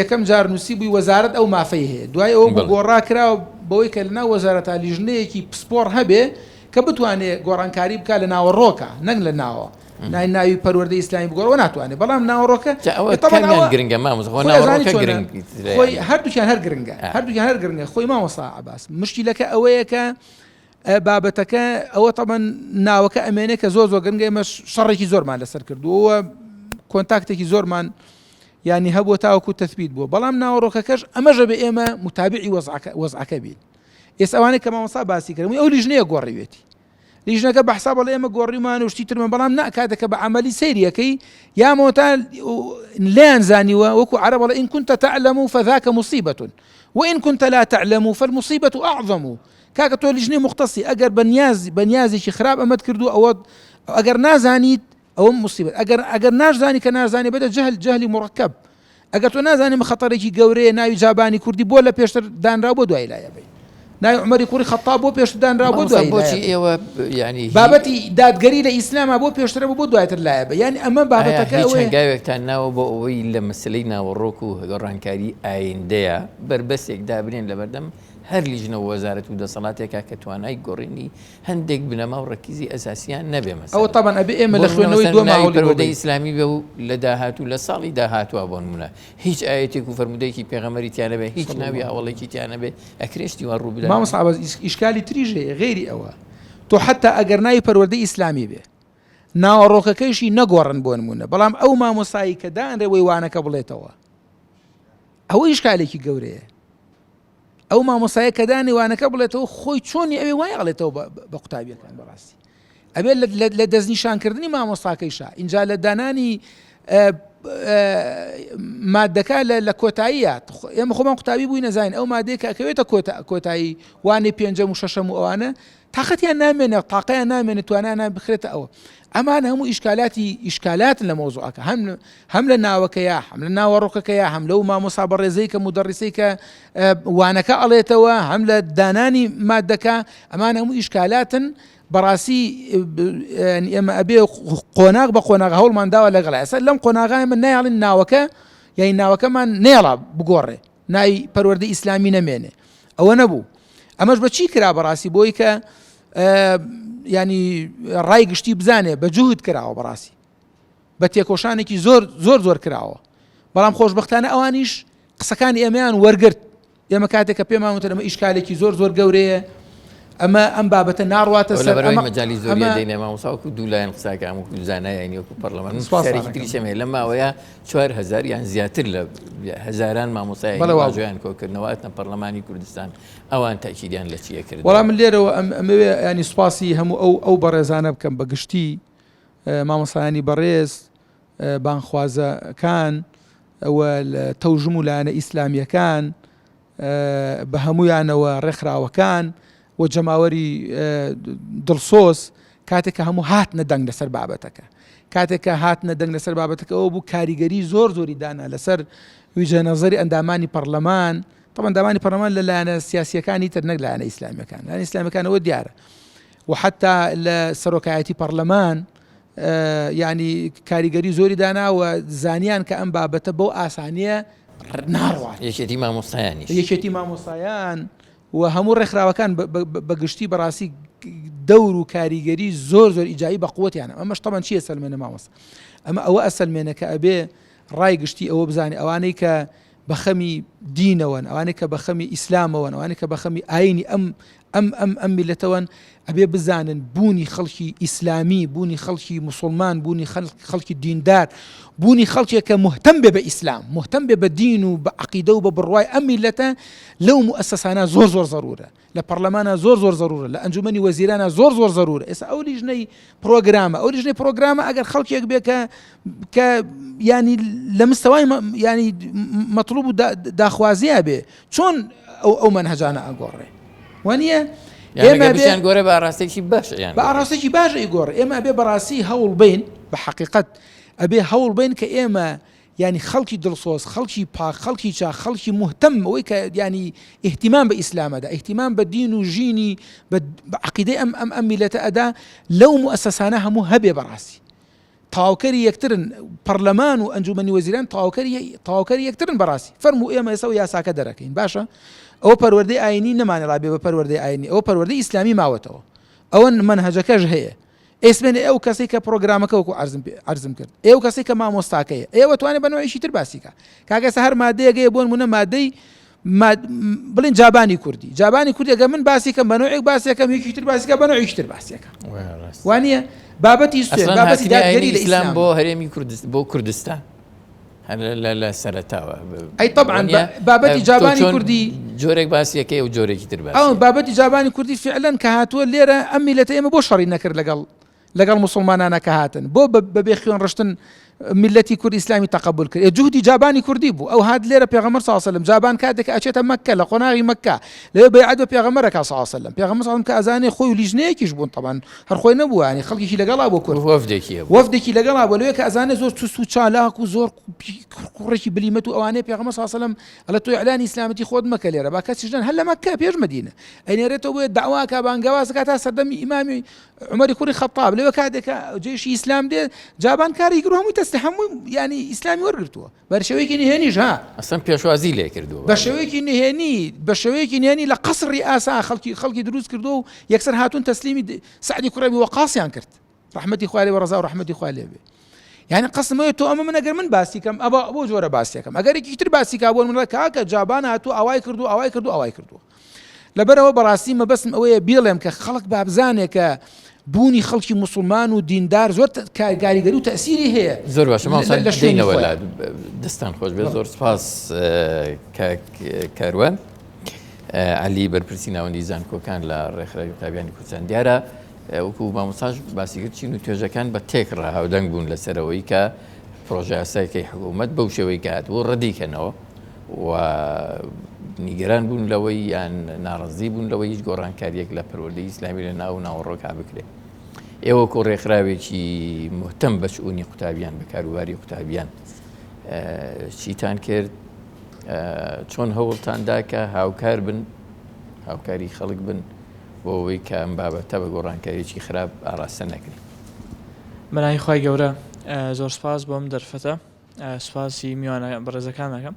یەکەم جار نووسی بووی وەزارەت ئەو مافەی هەیە دوای ئەوە بوو گۆڕا کراوە بەوەی کە لەناو وەزارەتا لیژنەیەکی پسپۆڕ هەبێ کە بتوانێ گۆڕانکاری بکا لە ناوەڕۆکە نەک لە ناوە ناوی ناوی پەروەردەی ئیسلامی بگۆڕەوە ناتوانێت بەڵام ناوەڕۆکە جا ئەوە تەبعەن کامیان ئەوە گرنگە مامۆستا خۆ خۆی ئەزانی ناوەڕۆکە چۆنە گرنگترە خۆی یانی هەردووکیان هەر گرنگە ئا. هەردووکیان هەر گرنگە خۆی مامۆستا عەباس مشکیلەکە ئەوەیە کە ئە، بابەتەکە ئەوە تەبعەن ناوەکە ئەمێنێ کە زۆر زۆر گرنگە ئێمە شەڕێکی زۆرمان لەسەر کردووە کۆنتاکتێکی زۆرمان یانی هەبووە تاوەکو تەثبیت بووە بەڵام ناوەڕۆکەکەش ئەمەشە بێ ئێمە متابعی وەزعەکە وەزعەکە بین ئێستا ئەوانەی کە مامۆستا باسی کردن ئەو لیژنەیە گۆڕیوێتی لیژنەکە بە حساب ئەڵێ ئێمە گۆڕیومان و شتی ترمان بەڵام نا کاتێک کە بە عەمەلی سەیری ئەکەی یا مۆتا لێیان زانیوە وەکو عەرەب ئەڵێ إن كنت تعلم فذاك مصيبة وإن كنت لا تعلم فالمصيبة أعظم کاکە تۆ لیژنەی مختصی ئەگەر بە نیاز بە نیازێکی خراپ ئەمەت کردو ئەوە ئەگەر نازانیت ئەوە مصیبەت ئەگەر ئەگەر ناشزانی کە نازانی بەدە جەهل جەهلی مڕکب ئەگەر تۆ نازانی ئەمە خەتەرێکی گەورەیە ناوی جابانی کوردی بۆ لە پێشتر دانرا بۆ دوای لایە بین ناوی عومەری کوڕی خەتاب بۆ پێشتر دانرا بۆ مامۆستا دوای لایە بۆچی بین ئێوە یعنی هی بابەتی دادگەری لە ئیسلاما بۆ پێشترە بۆ دواتر لایە بە یعنی ئەمە ئایا بابەتەکە هیچ ئەوەیە هەنگاوێکتان ناوە بۆ ئەوەی لە مەسەلەی ناوەڕۆک و گۆڕانکاری ئایندەیە بەربەستێک دابنێن لەبەردەم هەر لیژنە و وەزارەت و دەسەڵاتێکا کە توانای گۆڕینی هەندێک بنەما و ڕەکیزی ئەساسیان نەبێ ئەوە مەسەلەن تەبعەن ئەبێ ئێمە بۆ لە نمونە خوێندنەوەی مەسەلەن دووەما ناوی هەوڵی بۆ پەروەردەی بەین. ئیسلامی بێ و لە داهاتوو لە ساڵی داهاتووا بۆ نمونە هیچ ئایەتێک و فەرموودەیەکی پێغەمبەری تیا نەبێ هیچ صلی ناوی الله علیه هاوەڵێکی تیا نەبێ ئەکرێ شتی وا ڕوو بدات؟ مامۆستا عەباس ئیشکالی تریش هەیە غەیری ئەوە تۆ حەتا ئەگەر ناوی پەروەردەی ئیسلامی بێ ناوەڕۆکەکەیشی نەگۆڕن بۆ نمونە بەڵام ئەو مامۆستایی کە دانرێ وەی وانەکە بڵێتەوە ئەوە ئیشکالێکی گەورەیە ئەو مامۆستایە کە دانی وانەکە بڵێتەوە خۆی چۆنی ئەوێ وای ئەڵێتەوە بە قوتابیەکان بەڕاستی ئەبێت لە دەستنیشانکردنی مامۆستاکەیشا اینجا لە دانانی مادەکە لە کۆتاییە ئێمە خۆمان قوتابی بووی نەزانین ئەو مادەیە کە ئەکەوێتە کۆتایی وانەی پێنجەم و شەشەم و ئەوانە تاقەتیان نامێنێ تاقەیان نامێنێ توانایان نامێنێ بخرێتە ئەوە ئەمان هەموو ئیشکالاتی ئیشکالاتن لە مەوزوعەکە هەم هەم لە ناوەکەیە هەم لە ناوەڕۆکەکەیە هەم لەو مامۆسا بەڕێزەی کە مدەڕیسەی کە وانەکە ئەڵێتەوە هەم لە دانانی مادەکە ئەمان هەموو ئیشکالاتن بەڕاستی ئێمە ئەبێ قۆناغ بە قۆناغ هەوڵمان داوە لەگەڵ ئێستا لەم قۆناغە ئێمە نایڵین ناوەکە یانی ناوەکەمان نێڵا بگۆڕێ ناوی پەروەردەی ئیسلامی نەمێنێ ئەوە نەبوو ئەمەش بە چی کرا بەڕاستی بۆی کە ینی ڕای گشتی بزانێ بە جوهد کراوە بەڕاستی بە تێکۆشانێکی زۆر زۆر زۆر کراوە بەڵام خۆشببختانە ئەوانیش قسەکانی ئێمەیان وەرگرت ئێمە کاتێک کە پێمان وتن ئەمە ئیشکالێکی زۆر زۆر گەورەیە ئەمە ئەم بابەتە ناڕواتە سەر ئەمە مەجای زۆر دەینێ مامۆستا وەکو دوو لایەن قساکە وەکو زانایانی وەکو پەرلەمان سوپاسێکی تریشم هەیە لەم ماوەیە 4000 یان زیاتر لە هەزاران مامۆستای واژۆیان کۆکردنەوە هاتنە پەرلەمانی کوردستان ئەوان تاکیدیان لە چیە کرد وەڵام من لێرەوە ئەمەوێ ینی سوپاسی هەموو ئەو ئەو بەڕێزانە بکەم بە گشتی مامۆستایانی بەڕێز بانگخوازەکان و تەوژم و لایەنە ئیسلامییەکان بە هەموویانەوە ڕێکخراوەکان و جەماوەری دڵسۆز کاتێک کە هەموو هاتنە دەنگ لەسەر بابەتەکە کاتێک کە هاتنە دەنگ لەسەر بابەتەکە ئەوە بوو کاریگەری زۆر زۆری دانا لەسەر ویجە نەزەری ئەندامانی پەرلەمان طبعا ئەندامانی پەرلەمان لە لایەنە سیاسیەکانی تر نەک لایەنە ئیسلامیەکان لایەنە ئیسلامیەکانەوە دیارە و حتا لە سەرۆکایەتی پەرلەمان یانی کاریگەری زۆری دانا و زانیان کە ئەم بابەتە بەو ئاسانیە ناڕوات. یەکێتی مامۆستایانیش. یەکێتی مامۆستایان. و هەموو ڕێکخراوەکان بە گشتی بەڕاستی دەور و کاریگەری زۆر زۆر ئیجایی بە قوتیانە ئەمەش تەمان چیە سەلمێنە مامۆستا ئەمە ئەوە ئەسەلمێنە کە ئەبێ ڕای گشتی ئەوە بزانێ ئەوانەی کە بە خەمی دینەوەن ئەوانەی کە بە خەمی ئیسلامەوەن ئەوانەی کە بە خەمی ئاینی ئەم ئەم ئەم ئەم میلەتەوەن ئەبێ بزانن بوونی خەڵکی ئیسلامی بوونی خەڵکی مسلمان بوونی خەڵکی دیندار بوونی خەڵکێک کە مهتەم بێ بە ئیسلام مهتەم بێ بە دین و بە عقیدە و بە بڕوای ئەم میلەتە لەو موئەسەسانە زۆر زۆر زەرورە لە پەڕلەمانا زۆر زۆر زەرورە لە ئەنجومەنی وەزیرانا زۆر زۆر زەرورە ئێستا ئەو لیژنەی پرۆگرامە ئەو لیژنەی پرۆگرامە ئەگەر خەڵکێک بێ کە کە ینی لە مستەوای ینی مەطلوب و داخوازیە بێ چۆن ئەو ئەو مەنهەجانە ئەگۆڕێ وانە ئێمە بێن گۆرە بە ئاراستێکی باش بە ئاراستێکی باش ئەیگۆڕ ئێمە بێ بەڕاستی هەوڵ بین بە حقیقت ئەبێ هەوڵ بین کە ئێمە یانی خەڵکی دڵسۆز، خەڵکی پاک، خەڵکی چاک، خەڵکی موهتەم ئەوەی کە یانی ئیهتیمام بە ئیسلام ئەدا، ئیهتیمام بە دین و ژینی بە عەقیدەی ئەم ئەم ئەم میللەتە ئەدا، لەو موئەسەسانە هەموو هەبێ بەڕاستی. تەواوکەری یەکترن، پەڕلەمان و ئەنجومەنی وەزیران تەواوکەری تەواوکەری یەکترن بەڕاستی. فەرموو ئێمە ئێستا یاساکە دەرەکەین باشە ئەوە پەروەردەی ئایینی نەمانێ ڕابێ بە پەروەردەی ئایینی ئەوە پەروەردەی ئیسلامی ماوەتەوە. ئەوە مەنهەجەکەش هەیە. ئێسمێنێ ئەو کەسەی کە پرۆگرامەکە وەکو عەرزم پێ عەرزم کرد ئێو کەسەی کە مامۆستاکەیە ئێوە توانێت بە نوعێکی تر باسی کە کاکە ئێستا هەر مادەیەک هەیە بۆ نمونە مادەی بڵێن جابانی کوردی جابانی کوردی ئەگەر من باسی کەم بە نوعێک باسیەکەم یەکی تر باسی کە بە نوعێکی تر باسیەکە وانە بابەتی سوێن بابەتی دادگەری لە ئیسلام بۆ هەرێمی کوردستان بۆ کوردستان هەر لە سەرەتاوە. ئەی تەبعەن بابەتی جابانی کوردی جۆرێک باسیەکەی و جۆرێکی تر باسی. ئەو بابەتی جابانی کوردی فعلەن کە هاتووە لێرە ئەم میلەتە ئێمە بۆ شەڕی نەکرد لەگەڵ لەگەڵ موسڵمانانە کە هاتن بۆ بەبێ خوێن ڕشتن میلەتی کورد ئیسلامی تەقەبول کرد جوهدی جابانی کوردی بوو ئەو هات لێرە پێغەمبەر صلی الله علیه و سلم جابان کاتێک ئەچێتە مەککە لە قۆناغی مەککە لەوێ بەیعەت بە پێغەمبەرەکە صلی الله علیه و سلم پێغەمبەر صلی الله علیه و سلم کە ئەزانێ خۆی و لیژنەیەکیش بوون طبعا هەر خۆی نەبوو یانی خەڵکێکی لەگەڵا بۆ کورد وەفدێکی هەبوو وەفدێکی لەگەڵا بۆ لەوێ کە ئەزانێ زۆر چوست و چالاک و زۆر کوڕێکی بلیمەت و ئەوانەیە پێغەمبەر صلی الله علیه و سلم ئەڵێ تۆ ئیعلانی ئیسلامەتی خۆت مەکە لێرە با کەسیش نەن هەر لە مەککە پێش مەدینە ئەینێرێتەوە بۆیە داوا کا بانگەواز کا تا سەردەمی ئیمامی عومەری کوڕی خەتاب لەوێ کاتێک کە جێشی ئیسلام دێ جابان کاری گرو هەمووی تەسلی هەموو ینی ئیسلامی وەرگرتووە بە شێوەیەکی نهێنیش ها. ئەسڵەن پێشوازی لێ کردووە. بە شێوەیەکی نهێنی بە شێوەیەکی نهێنی لە قەسڕی ئاسا خەڵکی خەڵکی دروست کردووە و یەکسەر هاتوون تەسلیمی سەعدی کوڕی ئەبی وەقاسیان کرد ڕەحمەتی خوای لێ بێ ڕەزا و ڕەحمەتی خوای لێ بێ یعنی قەسم ئەوەیە تۆ ئەمە من ئەگەر من باسی کەم ئەبا بۆ جۆرە باسیەکەم ئەگەر یەکی تر باسی کا بۆ من کاکە جابان هاتوو ئاوای کردو ئاوای کردو ئاوای کردووە لەبەرئەوە بەڕاستی مەبەستم ئەوەیە بیڵێم کە خەڵک بابزانێ کە بوونی خەڵکی موسڵمان و دیندار زۆر کاریگەری و تەئسیری هەیە زۆر باشە مامۆستا لە شوێنی دێینەوە لە دەستان خۆش بێت زۆر سپاس کاک کاروان عەلی بەرپرسی ناوەندی زانکۆکان لە ڕێکخراوی قوتابیانی کوردستان دیارە وەکو مامۆستاش باسی کرد چین و توێژەکان بە تێکڕا هاودەنگ بوون لەسەرەوەی کە پرۆژە یاسایەکەی حکوومەت بەو شێوەی کە هاتبوو ڕەدی کەنەوە و نیگەران بوون لەوەی یان ناڕەزی بوون لەوەی هیچ گۆڕانکارییەک لە پەروەردەی ئیسلامی لە ناو ناوەڕۆکا بکرێت. ئێوە وەکو ڕێکخراوێکی مهتەم بە شئونی قوتابیان بە کاروباری قوتابیان چیتان کرد؟ چۆن هەوڵتان دا کە هاوکار بن هاوکاری خەڵک بن بۆ ئەوەی کە ئەم بابەتە بە گۆڕانکاریی خراپ ئاراستە نەکرێت؟ بەناوی خوای گەورە زۆر سوپاس بۆ ئەم دەرفەتە. سوپاسی میوانە بەڕێزەکان دەکەم.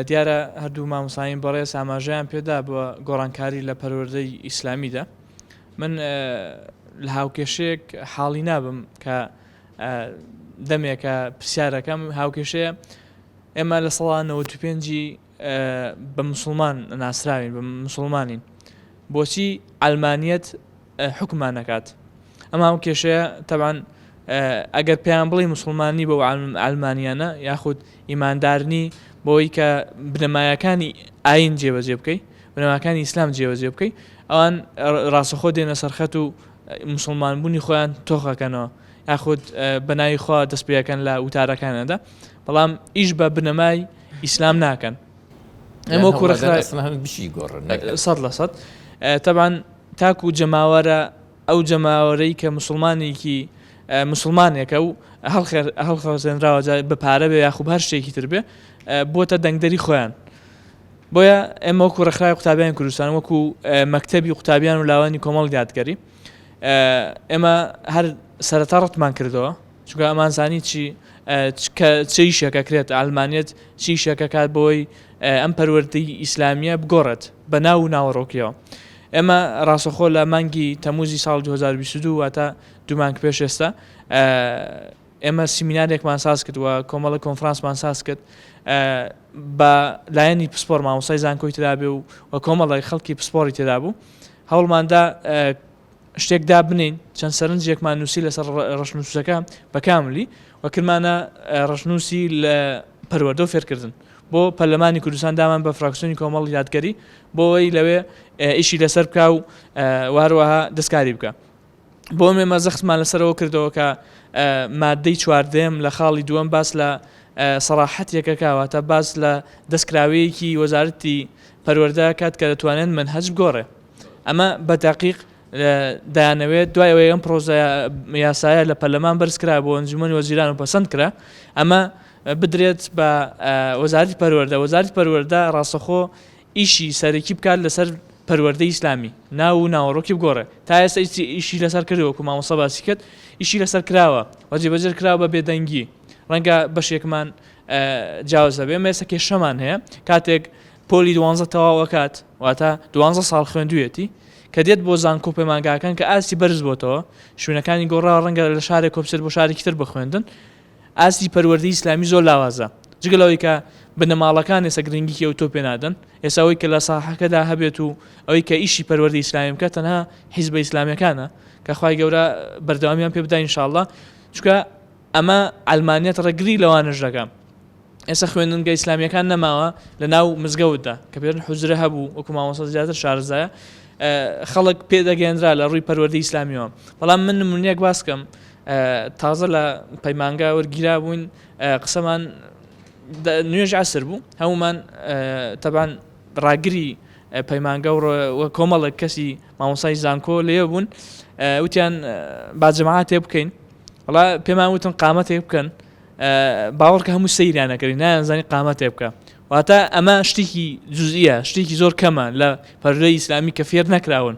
دیارە هەردوو مامۆستایانی بەڕێز ئاماژەیان پێدا بە گۆڕانکاری لە پەروەردەی ئیسلامیدا. من لە هاوکێشەیەک حاڵی نابم کە دەمێکە پرسیارەکەم هاوکێشەیە ئێمە لە سەڵا 95 بە مسلمان ناسراوین بە مسلمانین بۆچی ئەلمانیەت حوکممان نەکات ئەم هاوکێشەیە تەبعەن ئەگەر پێیان بڵێی موسڵمان نی بەو عەلمانیانە یاخود ئیماندار نی بەوەی کە بنەمایەکانی ئاین جێبەجێ بکەی بنەماکانی ئیسلام جێبەجێ بکەی ئەوان ڕاستەخۆ دێنە سەرخەت و مسلمان بوونی خۆیان تۆخەکەنەوە یاخود بە ناوی خوا دەست پێەکەن لە وتارەکانیاندا بەڵام ئیش بە بنەمای ئیسلام ناکەن ئێمە وەکو ڕێکخراوی بشی گۆڕن 100% تەبعەن تاکو جەماوەرە ئەو جەماوەرەی کە موسڵمانێکی موسڵمانێکە و هەڵخەڵەتێنراوە جا بە پارە بێ یاخو بە هەر شتێکی تر بێ بۆتە دەنگدەری خۆیان بۆیە ئێمە وەکو ڕێکخراوی قوتابیانی کوردستان وەکو مەکتەبی قوتابیان و لاوانی کۆمەڵی دادگەری ئێمە هەر سەرەتا ڕەتمان کردەوە چونکە ئەمان زانی چی کە چ ئیشێک ئەکرێت عەلمانیەت چ ئیشێک ئەکات بۆی ئەم پەروەردەی ئیسلامیە بگۆڕێت بە ناو و ناوەڕۆکیەوە. ئێمە ڕاستەخۆ لە مانگی تەموزی ساڵی 2022 واتە دوو مانگ پێش ئێستا ئێمە سیمینارێکمان ساز کرد و کۆمەڵە کۆنفرانسمان ساز کرد بە لایەنی پسپۆر مامۆستای زانکۆی ترابێ و و کۆمەڵێک خەڵکی پسپۆری تێدا بوو هەوڵماندا شتێک دابنێین چەند سەرنجێکمان نووسی لەسەر ڕەشنووسەکە بە کاملی و کردمانە ڕەشنووسی لە پەروەردە و فێرکردن بۆ پەرلەمانی کوردستان دامان بە فراکسیۆنی کۆمەڵی دادگەری بۆ ئەوەی لەوێ ئیشی لەسەر بکا و هەروەها دەستکاری بکە. بۆ ئێمە زەختمان لەسەرەوە کردەوە کە مادەی چواردەیەم لە خاڵی دووەم باس لە سەراحەتێکەکە واتە باس لە دەستکراوەیەکی وەزارەتی پەروەردە کات کە دەتوانێت مەنهەج بگۆڕێ. ئەمە بە دەقیق دەیانەوێت دوای ئەوەی ئەم پرۆژە یاسایە لە پەرلەمان بەرز کرا بۆ ئەنجومەنی وەزیران و پەسەند کرا ئەمە بدرێت بە وەزارەتی پەروەردە وەزارەتی پەروەردە ڕاستەخۆ ئیشی سەرەکی بکات لەسەر پەروەردەی ئیسلامی ناو و ناوەڕۆکی بگۆڕێ تا ئێستا ئیشی لەسەر کردووە وەکو مامۆستا باسی کرد ئیشی لەسەر کراوە و جێبەجێ کراوە بە بێدەنگی ڕەنگە بەشێکمان جیاواز هەبێ ئێمە ئێستا کێشەمان هەیە کاتێک پۆلی دوانزە تەواو ئەکات واتە دوانزە ساڵ خوێندوویەتی کە دێت بۆ زانکۆ پەیمانگاکان کە ئاستی بەرز بۆتەوە شوێنەکانی گۆڕاوە ڕەنگە لە شارێک کۆ بچێت بۆ شارێکی تر بخوێندن ئاستی پەروەردەی ئیسلامی زۆر لاوازە جگە لەوەی کە بنەماڵەکان ئێستا گرنگیکی ئەو تۆ پێنادەن ئێستا ئەوەی کە لە ساحەکەدا هەبێت و ئەوەی کە ئیشی پەروەردەی ئیسلامی بکات تەنها حیزبە ئیسلامیەکانە کە خوای گەورە بەردەوامیان پێ بدا ئینشاءاللە چونکە ئەمە عەلمانیەت ڕێگری لەوانەش دەکا ئێستا خوێندنگە ئیسلامیەکان نەماوە لە ناو مزگەوتدا کە پێشن حوجرە هەبوو وەکو مامۆستا زیاتر شارەزایە خەڵک پێدەگەێنرا لە ڕووی پەروەردەی ئیسلامیەوە بەڵام من نمونەیەک باس کەم تازە لە پەیمانگا وەرگیرا بووین قسەمان نوێژ عسر بوو هەمومان تەبان ڕاگری پەیمانگە و کۆمەڵێک کەسی مامۆسای زانکۆ لێ بوون وتیان با جەماعەتێ بکەین وەڵا پێمان وتن قامەتێک بکەن باوەڕکە هەموو سەیریان نەکردین نایانزانی قامەتێ بکە واتە ئەمە شتێکی جوزئیە شتێکی زۆر کەمە لە پەروەردەی ئیسلامی کە فێر نەکراون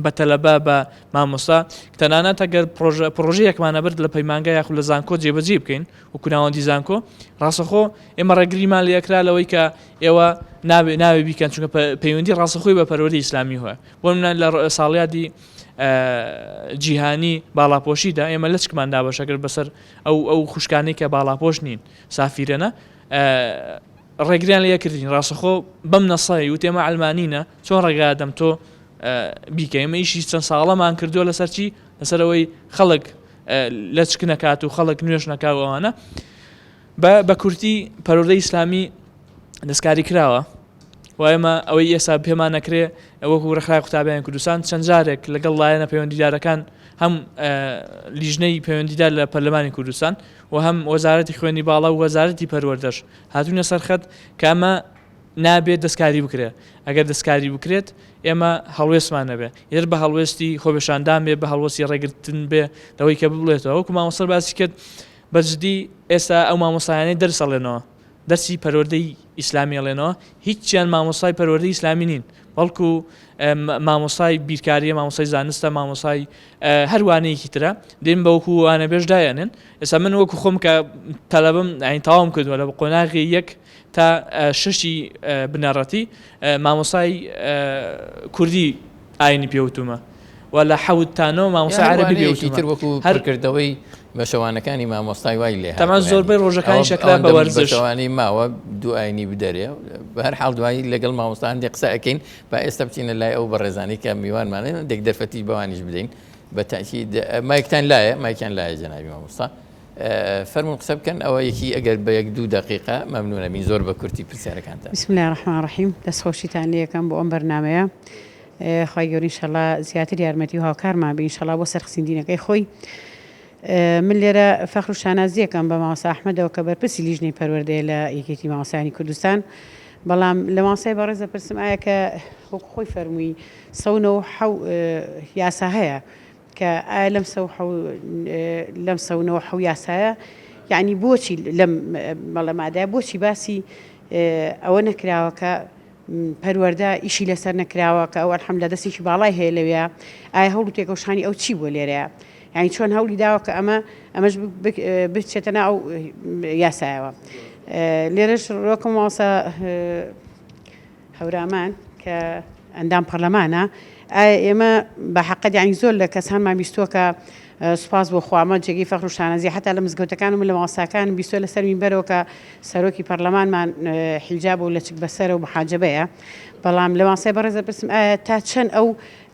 بە تەلەبە بە مامۆستا تەنانەت ئەگەر پرۆژە پرۆژەیەکمانە برد لە پەیمانگە یاخود لە زانکۆ جێبەجێ بکەین وەکو ناوەندی زانکۆ ڕاستەخۆ ئێمە ڕێگریمان لێکرا لەوەی کە ئێوە ناوێ ناوێ بیکەن چونکە پەیوەندی ڕاستەخۆی بە پەروەردەی ئیسلامی هەیە بۆ منە لە ساڵیادی جیهانی باڵاپۆشیدا ئێمە لەچکمان دابەشەکرد بەسەر ئەو ئەو خوشکانەی کە باڵاپۆش نین سافیرەنە ڕێگریان لێ کردین ڕاستەخۆ بەم نەسای وت ئێمە ئەلمانینە چۆن ڕێگا دەم تۆ بیکە ئێمە ئیشی چەند ساڵەمان کردووە لەسەر چی لەسەر ئەوەی خەڵک لەچک نەکات و خەڵک نوێژ نەکا و ئەوانە بە کورتی پەروەردەی ئیسلامی دەستکاری کراوە و ئێمە ئەوەی ئێستا پێمان نەکرێ وەکو ڕێکخراوی قوتابیانی کوردستان چەند جارێک لەگەڵ لایەنە پەیوەندیدارەکان هەم لیژنەی پەیوەندیدار لە پەرلەمانی کوردستان و هەم وەزارەتی خوێندنی باڵا و وەزارەتی پەروەردەش هاتوونە سەرخەت کە ئەمە نابێت دەستکاری بکرێت ئەگەر دەستکاری بکرێت ئێمە هەڵوێستمان نەبێ یەر بە هەڵوێستی خۆپێشاندان بێ بە هەڵوەستی ڕێگرتن بێ لەوەی کە بڵێتەوە وەکو مامۆستا باسی کرد بە جدی ئێستا ئەو مامۆستایانەی دەرس ئەڵێنەوە دەرسی پەروەردەی ئیسلامی ئەڵێنەوە هیچیان مامۆستای پەروەردەی ئیسلامی نین بەڵکو مامۆستای بیرکاریە مامۆستای زانستە مامۆستای هەر وانەیەکی ترە دێن بە وەکو وانەبێژ دایەنێن ئێستا من وەکو خۆم کە تەلەبم ئەین تەواوم کردووە لە قۆناغی یەک تا شەشی بنەڕەتی مامۆستای کوردی ئاینی پێوتومە و لە حەوت تا نۆ مامۆستای عەرەبی پێوتومە تر وەکو هەر کردەوەی بەشەوانەکانی مامۆستای وای لێ تەمان زۆربەی ڕۆژەکانی شەکرا بە وەرزش بەشەوانی ماوە دوو ئاینی بدەرێ بە هەر حاڵ دوایی لەگەڵ مامۆستا هەندێک قسە ئەکەین با ئێستا بچینە لای ئەو بەڕێزانی کە میوانمانن هەندێک دەرفەتی بەوانیش بدەین بە تاکید مایکتان لایە مایکیان لایە جەنابی مامۆستا فەرموون قسە بکەن ئەوە یەکی ئەگەر بە یەک دوو دەقیقە مەمنونە بین زۆر بە کورتی پرسیارەکانتان. بسم اللە الرحمن الرحیم دەست خۆشیتان لێ ئەکەم بۆ ئەم بەرنامەیە خوای گەورە انشاللە زیاتر یارمەتی و هاوکارمان بێ انشاللە بۆ سەرخستنی دینەکەی خۆی من لێرە فەخر و شانازیەکەم بە مامۆستا ئەحمەدەوە کە بەرپرسی لیژنەی پەروەردەیە لە یەکێتی مامۆستایانی کوردستان بەڵام لە مامۆستای بەڕێز دەپرسم ئایا کە وەکو خۆی فەرمووی سەونە و حەو یاسا هەیە کە ئایا لەم سەو حەو لەم سەونەوە حەو یاسایە یعنی بۆچی لەم بەڵێ مادایە بۆچی باسی ئەوە نەکراوە کە پەروەردە ئیشی لەسەر نەکراوە کە ئەو الحمدللە دەستێکی باڵای هەیە لەوێ ئایا هەوڵ و تێکۆشانی ئەو چی بووە لێرەیە یعنی چۆن هەوڵی داوە کە ئەمە. ئەمەش بچێتە ناو ئەو یاسایەوە. لێرەش ڕۆکم مامۆستا هەورامان کە ئەندام پەرلەمانە ئایا ئێمە بە حەقەت یانی زۆر لە کەسانمان بیستووە کە سوپاس بۆ خوا ئەمە جێگەی فەخر و شانازی حتا لە مزگەوتەکان و من لە مامۆستاکانم بیستووە لەسەر مینبەرەوە کە سەرۆکی پەرلەمانمان حیجاب و لەچک بەسەرە و محاجبەیە بەڵام لە مامۆستای بەڕێز دەپرسم ئایا تا چەند ئەو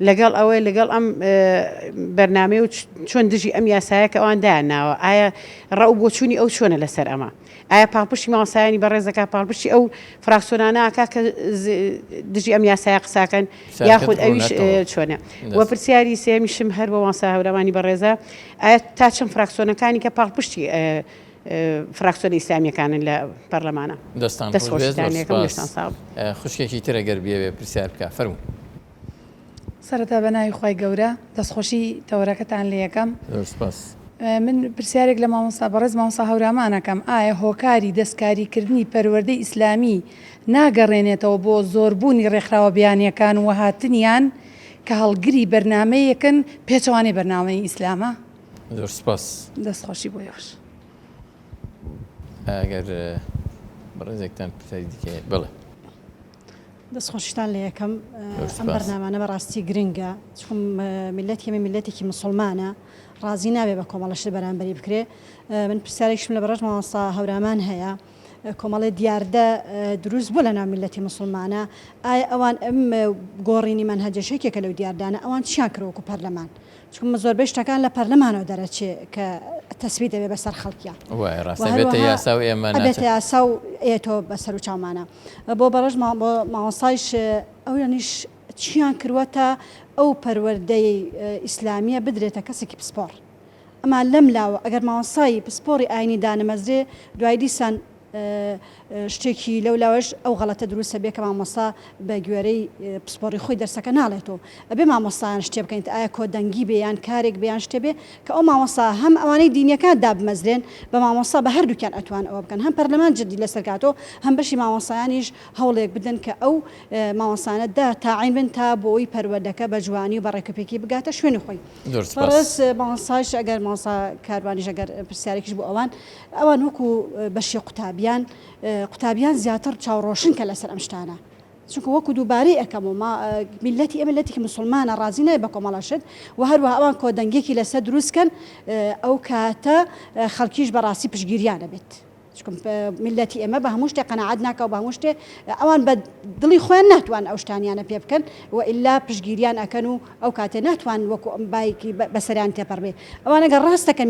لەگەڵ ئەوەی لەگەڵ ئەم بەرنامەیە و چۆن دژی ئەم یاسایە کە ئەوان دایان ناوە ئایا ڕەئو بۆچوونی ئەو چۆنە لەسەر ئەمە ئایا پاڵپشتی مامۆستایانی بەڕێز دەکات پاڵپشتی ئەو فراکسیۆنانە ئەکات کە دژی ئەم یاسایە قساکەن یاخود ئەویش چۆنە وە پرسیاری سێمیشم هەر بۆ مامۆستا هەورامانی بەڕێزە ئایا تا چەند فراکسیۆنەکانی کە پاڵپشتی فراکسیۆنە ئیسلامیەکانن لە پەرلەمانە دەستان دەست خۆشتان لێکەم لەشتان ساغ خوشکێکی تر ئەگەر بیەوێ پرسیار بکا فەرموو. سەرەتا بە ناوی خوای گەورە دەستخۆشی تەوەرەکەتان لێ ئەکەم. زۆر سوپاس. من پرسیارێک لە مامۆستا بەڕێز مامۆستا هەورامان ئەکەم ئایا هۆکاری دەستکاری کردنی پەروەردەی ئیسلامی ناگەڕێنێتەوە بۆ زۆربوونی ڕێکخراوە بیانیەکان و هاتنیان کە هەڵگری بەرنامەیەکن پێچەوانەی بەرنامەی ئیسلامە؟ زۆر سوپاس. دەستخۆشی بۆ ئێوەش. ئەگەر بەڕێزێکتان پرسیاری دیکە هەیە بەڵێ. دەستخۆشیتان لێ ئەکەم ئەم بەرنامانە بەڕاستی گرنگە چونکە میللەتی ئێمە میللەتێکی مسوڵمانە ڕازی نابێ بە کۆمەڵە شت بەرامبەری بکرێ من پرسیارێکشم لە بەڕێز مامۆستا هەورامان هەیە کۆمەڵێ دیاردە دروست بووە لە ناو میللەتی مسوڵمانە ئایا ئەوان ئەم گۆڕینی مەنهەجەش یەکێکە لەو دیاردانە ئەوان چیان کرد وەکو پەرلەمان چونکە زۆربەی شتەکان لە پەرلەمانەوە دەرەچێ کە تەسبیت دەبێ بەسەر خەڵکیا وایە ڕاستە بێتە یاسا و ئێمە ئەبێتە یاسا و ئێتۆ بەسەر و چاومانە بۆ بەڕێز بۆ مامۆستایش ئەویانیش چیان کردوە تا ئەو پەروەردەی ئیسلامیە بدرێتە کەسێکی پسپۆڕ ئەما لەم لاوە ئەگەر مامۆستای پسپۆڕی ئاینی دانەمەزرێ دوای دیسان شتێکی لەو لاوەش ئەو غەڵەتە دروستە بێ کە مامۆستا بە گوێرەی پسپۆڕی خۆی دەرسەکە ناڵێتەوە ئەبێ مامۆستایان شتێ بکەن ئایا کۆدەنگی بێ یان کارێک بێ یان شتێ بێ کە ئەو مامۆستا هەم ئەوانەی دینیەکان دابمەزرێن بە مامۆستا بە هەردووکیان ئەتوان ئەوە بکەن هەم پەرلەمان جدی لەسەر کاتۆ هەم بەشی مامۆستایانیش هەوڵێک بدەن کە ئەو مامۆستانە دا تاعین بن تا بۆی پەروەردەکە بە جوانی و بە ڕێکوپێکی بگاتە شوێنی خۆی. زۆر سپاس. بەڕێز مامۆستایش ئەگەر مامۆستا کاروانیش ئەگەر پرسیارێکیش بۆ ئەوان ئەوان وەکو بەشی قوتابیان قوتابیان زیاتر چاوڕۆشن کە لەسەر ئەم شتانە چونکە وەکو دووبارەی ئەکەمەوە ما میللەتی ئێمە میللەتێکی مسوڵمانە ڕازی نابێت بە کۆمەڵە شت و هەروەها ئەوان کۆدەنگیەکی لەسەر دروست کەن ئەو کاتە خەڵکیش بەڕاستی پشتگیریان ئەبێت چونکە میللەتی ئێمە بە هەموو شتێ قەناعەت ناکا و بە هەموو شتێ ئەوان بە دڵی خۆیان ناتوان ئەو شتانیانە پێ بکەن و ئیلا پشتگیریان ئەکەن و ئەو کاتێ ناتوان وەکو ئەم بایکی بەسەریان تێپەڕ بێ ئەوان ئەگەر ڕاست دەکەن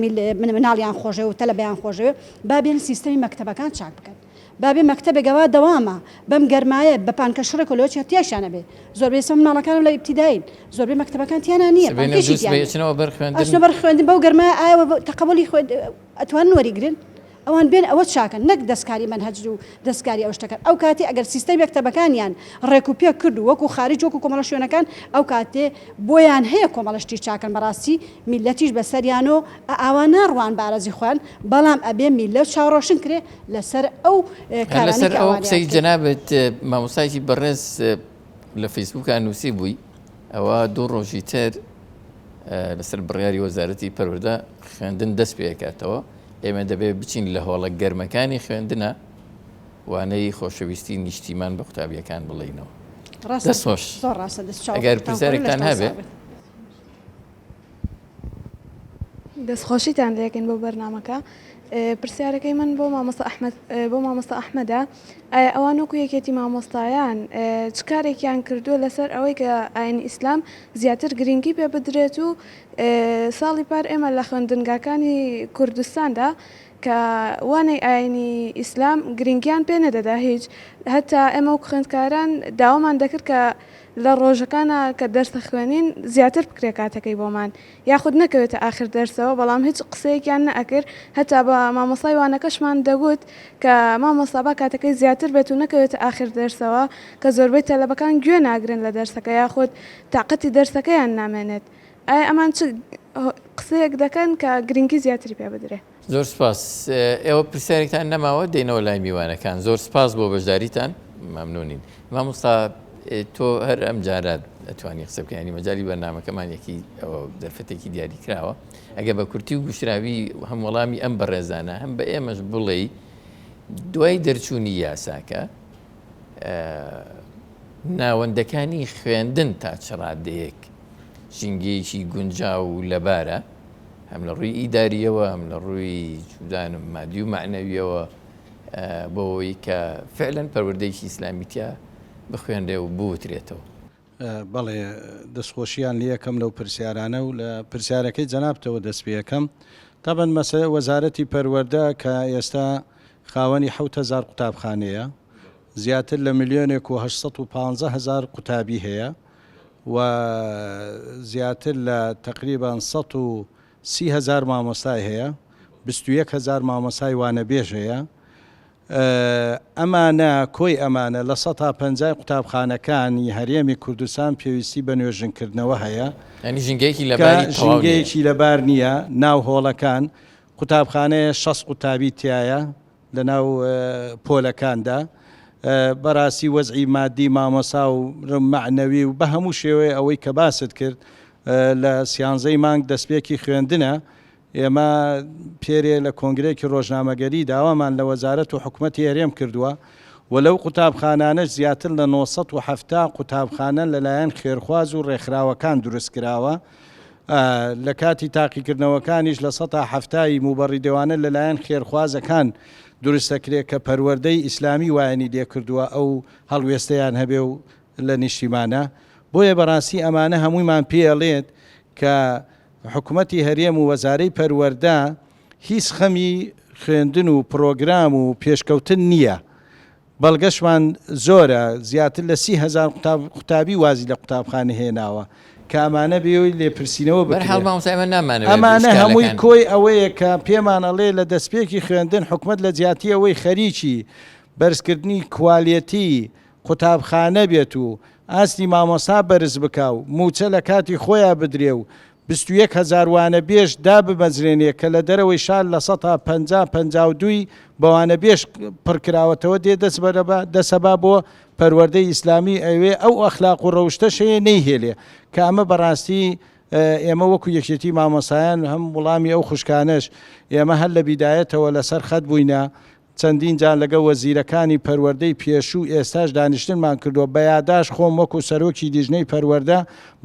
مناڵیان خۆشەوێ و تەلەبەیان خۆشەوێ با بێن سیستەمی مەکتەبەکان چاک بکەن. با بێ مەکتەبێک ئەوا دەوامە بەم گەرمایە بە پانکە شڕێک و لۆچێ تیاشیان ئەبێ زۆربەی ئێستا مناڵەکانم لە ئیبتیدایین زۆربەی مەکتەبەکان تیانا نییە سبەینێ پانکەشی دوو تیا سبەی نییە ئەچنەوە بەر خوێندن ئەچنە بەر خوێندن بەو گەرمایە ئایا تەقەبولی خوێند ئەتوانن وەریگرن ئەوان بێن ئەوە چاکەن نەک دەستکاری مەنهەج و دەستکاری ئەو شتەکەن ئەو کاتێ ئەگەر سیستەمی مەکتەبەکانیان ڕێک و پێک کرد و وەکو خارج وەکو کۆمەڵە شوێنەکان ئەو کاتێ بۆیان هەیە کۆمەڵە شتی چاکەن بەڕاستی میللەتیش بەسەریانۆ ئاوا ناڕوان بە ئارەزوی خۆیان بەڵام ئەبێ میللەت چاوڕۆشن کرێ لەسەر ئەو هەر کارانەی لەسەر کە ئەو ئەوانیان قسەی کرد. جەنابت مامۆستایەکی بەڕێز لە فەیسبووکا نووسی بووی ئەوە دوو ڕۆژی تر لەسەر بڕیاری وەزارەتی پەروەردە خوێندن دەست پێکاتەوە ئێمە دەبێت بچین لە هۆڵە گەرمەکانی خوێندنە وانەی خۆشەویستی نیشتیمان بە قوتابیەکان بڵێینەوە. ڕاستە دەست خۆش. زۆر ڕاستە دەست چاو ئەگەر خۆتان خۆش پرسیارێکتان لەشتان هەبێ. ساغ بێت. دەستخۆشیتان لێکەین بۆ بەرنامەکە پرسیارەکەی من بۆ مامۆستا ئەحمەد بۆ مامۆستا ئەحمەدە ئایا ئەوان وەکو یەکێتی مامۆستایان چ کارێکیان کردووە لەسەر ئەوەی کە ئاینی ئیسلام زیاتر گرنگی پێ بدرێت و ساڵی پار ئێمە لە خوێندنگاکانی کوردستاندا کە وانەی ئاینی ئیسلام گرنگیان پێ نەدەدا هیچ هەتا ئێمە وەک خوێندکاران داوامان دەکرد کە لە ڕۆژەکانا کە دەرس ئەخوێنین زیاتر بکرێ کاتەکەی بۆمان یاخود نەکەوێتە ئاخر دەرسەوە بەڵام هیچ قسەیەکیان نەئەکرد هەتا بە مامۆستای وانەکەشمان دەگوت کە مامۆستا با کاتەکەی زیاتر بێت و نەکەوێتە ئاخر دەرسەوە کە زۆربەی تەلەبەکان گوێ ناگرن لە دەرسەکە یاخود تاقەتی دەرسەکەیان نامێنێت ئایا ئەمان چ قسەیەک دەکەن کە گرنگی زیاتری پێ بدرێ؟ زۆر سپاس. ئێوە پرسیارێکتان نەماوە دێینەوە لای میوانەکان. زۆر سپاس بۆ بەشداریتان مەمنونین. مامۆستا تۆ هەر ئەم جارە ئەتوانی قسە بکەین ینی مەجای بەرنمەکەمان یەکی ئەوە دەرفەتێکی دیاری کراوە ئەگە بە کورتی و گوشراوی هەم وەڵامی ئەم بەڕێزانە هەم بە ئێمەش بڵێ دوای دەرچوونی یاساکە ناوەندەکانی خوێندن تا چ ڕادەیەک ژینگەیەکی گونجاو و لەبارە هەم لە ڕووی ئیداریەوە هەم لە ڕووی جودانم مادی و معنەویەوە بۆ ئەوەی کە فعلەن پەروەردەیەکی ئیسلامی تیا بخوێنرێ و بوترێتەوە. بەڵێ دەستخۆشیان لێ ئەکەم لەو پرسیارانە و لە پرسیارەکەی جەنابتەوە دەست پێ ئەکەم. تەبەن مەسەلە وەزارەتی پەروەردە کە ئێستا خاوەنی 7000 قوتابخانەیە زیاتر لە ملیۆنێک و 815 هەزار قوتابی هەیە و زیاتر لە تقریبان 130 هەزار مامۆستای هەیە 21 هەزار مامۆستای وانەبێژ هەیە ئەمانە کۆی ئەمانە لە سەتا پەنجای قوتابخانەکانی هەرێمی کوردستان پێویستی بە نوێژنکردنەوە هەیە. یانی ژینگەیەکی کە لەباری تەواو نییە. ژینگەیەکی لەبار نییە، ناو هۆڵەکان قوتابخانەیە 60 قوتابی تیایە لە ناو پۆلەکاندا، بەراستی وەزعی مادی مامۆسا و مەعنەوی و بە هەموو شێوەیە ئەوەی کە باست کرد لە سیانزەی مانگ دەستپێکی خوێندنە، ئێمە پێرێ لە کۆنگرەیەکی ڕۆژنامەگەری داوامان لە وەزارەت و حکومەتی هەرێم کردووە و لەو قوتابخانانەش زیاتر لە 970 قوتابخانە لەلایەن خێرخواز و ڕێکخراوەکان دروست کراوە لە کاتی تاقیکردنەوەکانیش لە سەتا حەفتای موبەڕیدەوانە لەلایەن خێرخوازەکان دروست دەکرێت کە پەروەردەی ئیسلامی وایانی لێکردووە ئەو هەڵوێستەیان هەبێ و لە نیشتیمانە بۆیە بەڕاستی ئەمانە هەموویمان پێڵێت کە حکومەتی هەرێم و وەزارەی پەروەردە هیچ خەمی خوێندن و پڕۆگرام و پێشکەوتن نییە، بەڵگەشمان زۆرە زیاتر لە 30 هەزار قوتابی وازی لە قوتابخانە هێناوە کە ئەمانە بێ لێپرسینەوە بەرحاڵ بکرێ. مامۆستا ئێمە نامانەوێت ئەمانە هەمووی ئیشکالەکان. کۆی ئەوەیە کە پێمان ئەڵێ لە دەستپێکی خوێندن حکومەت لە جیاتی ئەوەی خەریکی بەرزکردنی کوالێتی قوتابخانە بێت و ئاستی مامۆستا بەرز بکا و مووچە لە کاتی خۆیا بدرێ و 21 هەزار وانەبێژ دابمەزرێنێ کە لە دەرەوەی شار 50% 52ی بە وانەبێژ پڕ کراوەتەوە دێ دەست دەسەبا بۆ پەروەردەی ئیسلامی ئەوێ ئەو ئەخلاق و ڕەوشتەش هەیە نەیهێلێ کە ئەمە بەڕاستی ئێمە وەکو یەکێتی مامۆستایان هەم وڵامی ئەو خوشکانەش ئێمە هەر لە بیدایەتەوە لەسەر خەت بووینە چەندین جار لەگەڵ وەزیرەکانی پەروەردەی پێشوو و ئێستاش دانیشتنمان کردووە، بە یاداشت خۆم وەکو سەرۆکی لیژنەی پەروەردە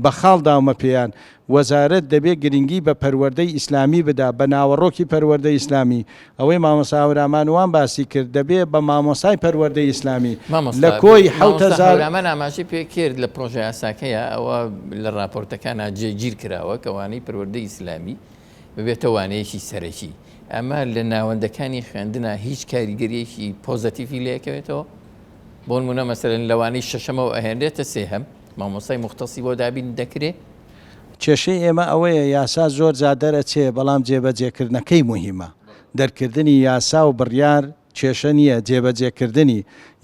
بە خاڵ داومە پێیان، وەزارەت دەبێ گرنگی بە پەروەردەی ئیسلامی بدا، بە ناوەڕۆکی پەروەردەی ئیسلامی، ئەوەی مامۆستا هەورامان وان باسی کرد، دەبێ بە مامۆستای پەروەردەی ئیسلامی مامۆستا لە کۆی حەوت مامۆستا هەزار. هەورامان ئاماژەی پێ کرد لە پڕۆژەیاساکەیا ئەوە لە ڕاپۆرتەکانا جێگیر کراوە کە وانەی پەروەردەی ئیسلامی ببێتە وانەیەکی سەرەکی. ئەمە لە ناوەندەکانی خوێندنا هیچ کاریگەریەکی پۆزەتیفی لێکەوێتەوە؟ بۆ نمونە مەسەلەن لەوانەی شەشەمەوە ئەهێنرێتە سێهەم مامۆستای موختەسی بۆ دابین دەکرێ؟ کێشەی ئێمە ئەوەیە یاسا زۆر جار دەرئەچێ بەڵام جێبەجێکردنەکەی موهیمە. دەرکردنی یاسا و بڕیار کێشە نییە، جێبەجێکردنی.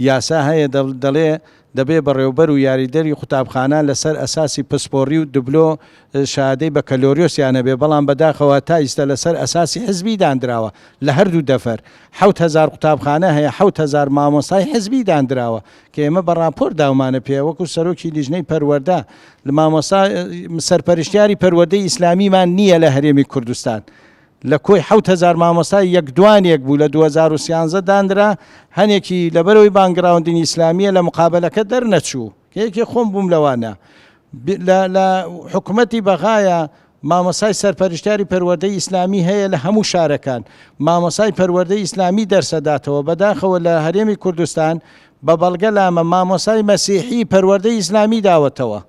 یاسا هەیە دەڵێ دەبێ بەڕێوبەر و یاریدەری قوتابخانە لەسەر ئەساسی پسپۆڕی و دبلۆ شەهادەی بەکەلۆریۆسیان هەبێ، بەڵام بەداخەوە تا ئیستە لەسەر ئەساسی حزبی داندراوە لە هەردوو دەفەر. 7000 قوتابخانە هەیە 7000 مامۆستای حزبی داندراوە کە ئێمە بە ڕاپۆرت داومانە پێ وەکو سەرۆکی لیژنەی پەروەردە مامۆستا سەرپەرشتیاری پەروەردەی ئیسلامیمان نییە لە هەرێمی کوردستان. لە کۆی 7000 مامۆستا یەک دوانێک بوو لە 2013 دانرا، هەنێکی لەبەرئەوەی background ی ئیسلامییە لە مقابەلەکە دەرنەچوو، کە یەکێ خۆم بووم لەوانە. لە لە حکومەتی بەغایا مامۆستای سەرپەرشتیاری پەروەردەی ئیسلامی هەیە لە هەموو شارەکان مامۆستای پەروەردەی ئیسلامی دەرسەداتەوە، بەداخەوە لە هەرێمی کوردستان بە بەڵگە لامە مامۆستای مەسیحی پەروەردەی ئیسلامی داوەتەوە.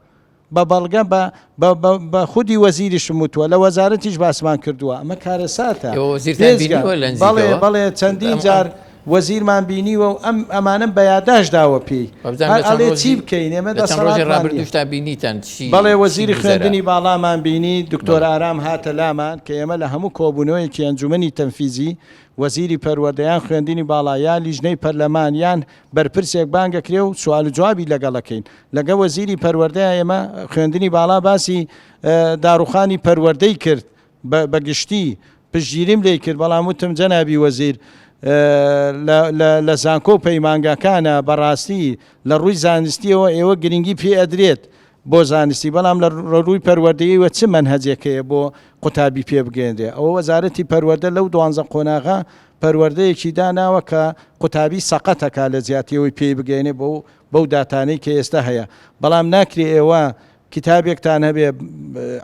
بە بەڵگە بە بە بە بە خودی وەزیریشم وتووە لە وەزارەتیش باسمان کردووە ئەمە کارەساتە ئێوە وەزیرتان بێجگە بینیوە لە بەڵێ نزیکەوە؟ بەڵێ چەندین ئەم ئەم جار وەزیرمان بینیوە و ئەم ئەمانەم بە یاداشت داوە پێی وابزانم هەر لە چەند ئەڵێ چی ڕۆژی بکەین ئێمە لە چەند ڕۆژی دەسەڵاتمان نییە. ڕابردووشتا بینیتان چی بەڵێ چی وەزیری گوزەرا؟ خوێندنی باڵامان بینی دکتۆر بەڵێ. ئارام هاتە لامان کە ئێمە لە هەموو کۆبوونەوەیەکی ئەنجومەنی تەنفیزی وەزیری پەروەردە یان خوێندنی باڵا یا لیژنەی پەرلەمان یان بەرپرسێک بانگ ئەکرێ و سوال و جوابی لەگەڵ ئەکەین لەگە وەزیری پەروەردەیا ئێمە خوێندنی باڵا باسی داڕوخانی پەروەردەی کرد بە گشتی پشتگیریم لێی کرد بەڵام وتم جەنابی وەزیر لە زانکۆ و پەیمانگاکانە بەڕاستی لە ڕووی زانستیەوە ئێوە گرنگی پێ ئەدرێت. بۆ زانستی بەڵام لە ڕووی پەروەردەیەوە چ مەنهەجێک هەیە بۆ قوتابی پێ بگەیەنرێ ئەوە وەزارەتی پەروەردە لەو دوانزە قۆناغە پەروەردەیەکی داناوە کە قوتابی سەقەتەکا لە جیاتی ئەوەی پێی بگەیەنێ بەو بەو داتانەی کە ئێستا هەیە بەڵام ناکرێ ئێوە کتابێکتان هەبێ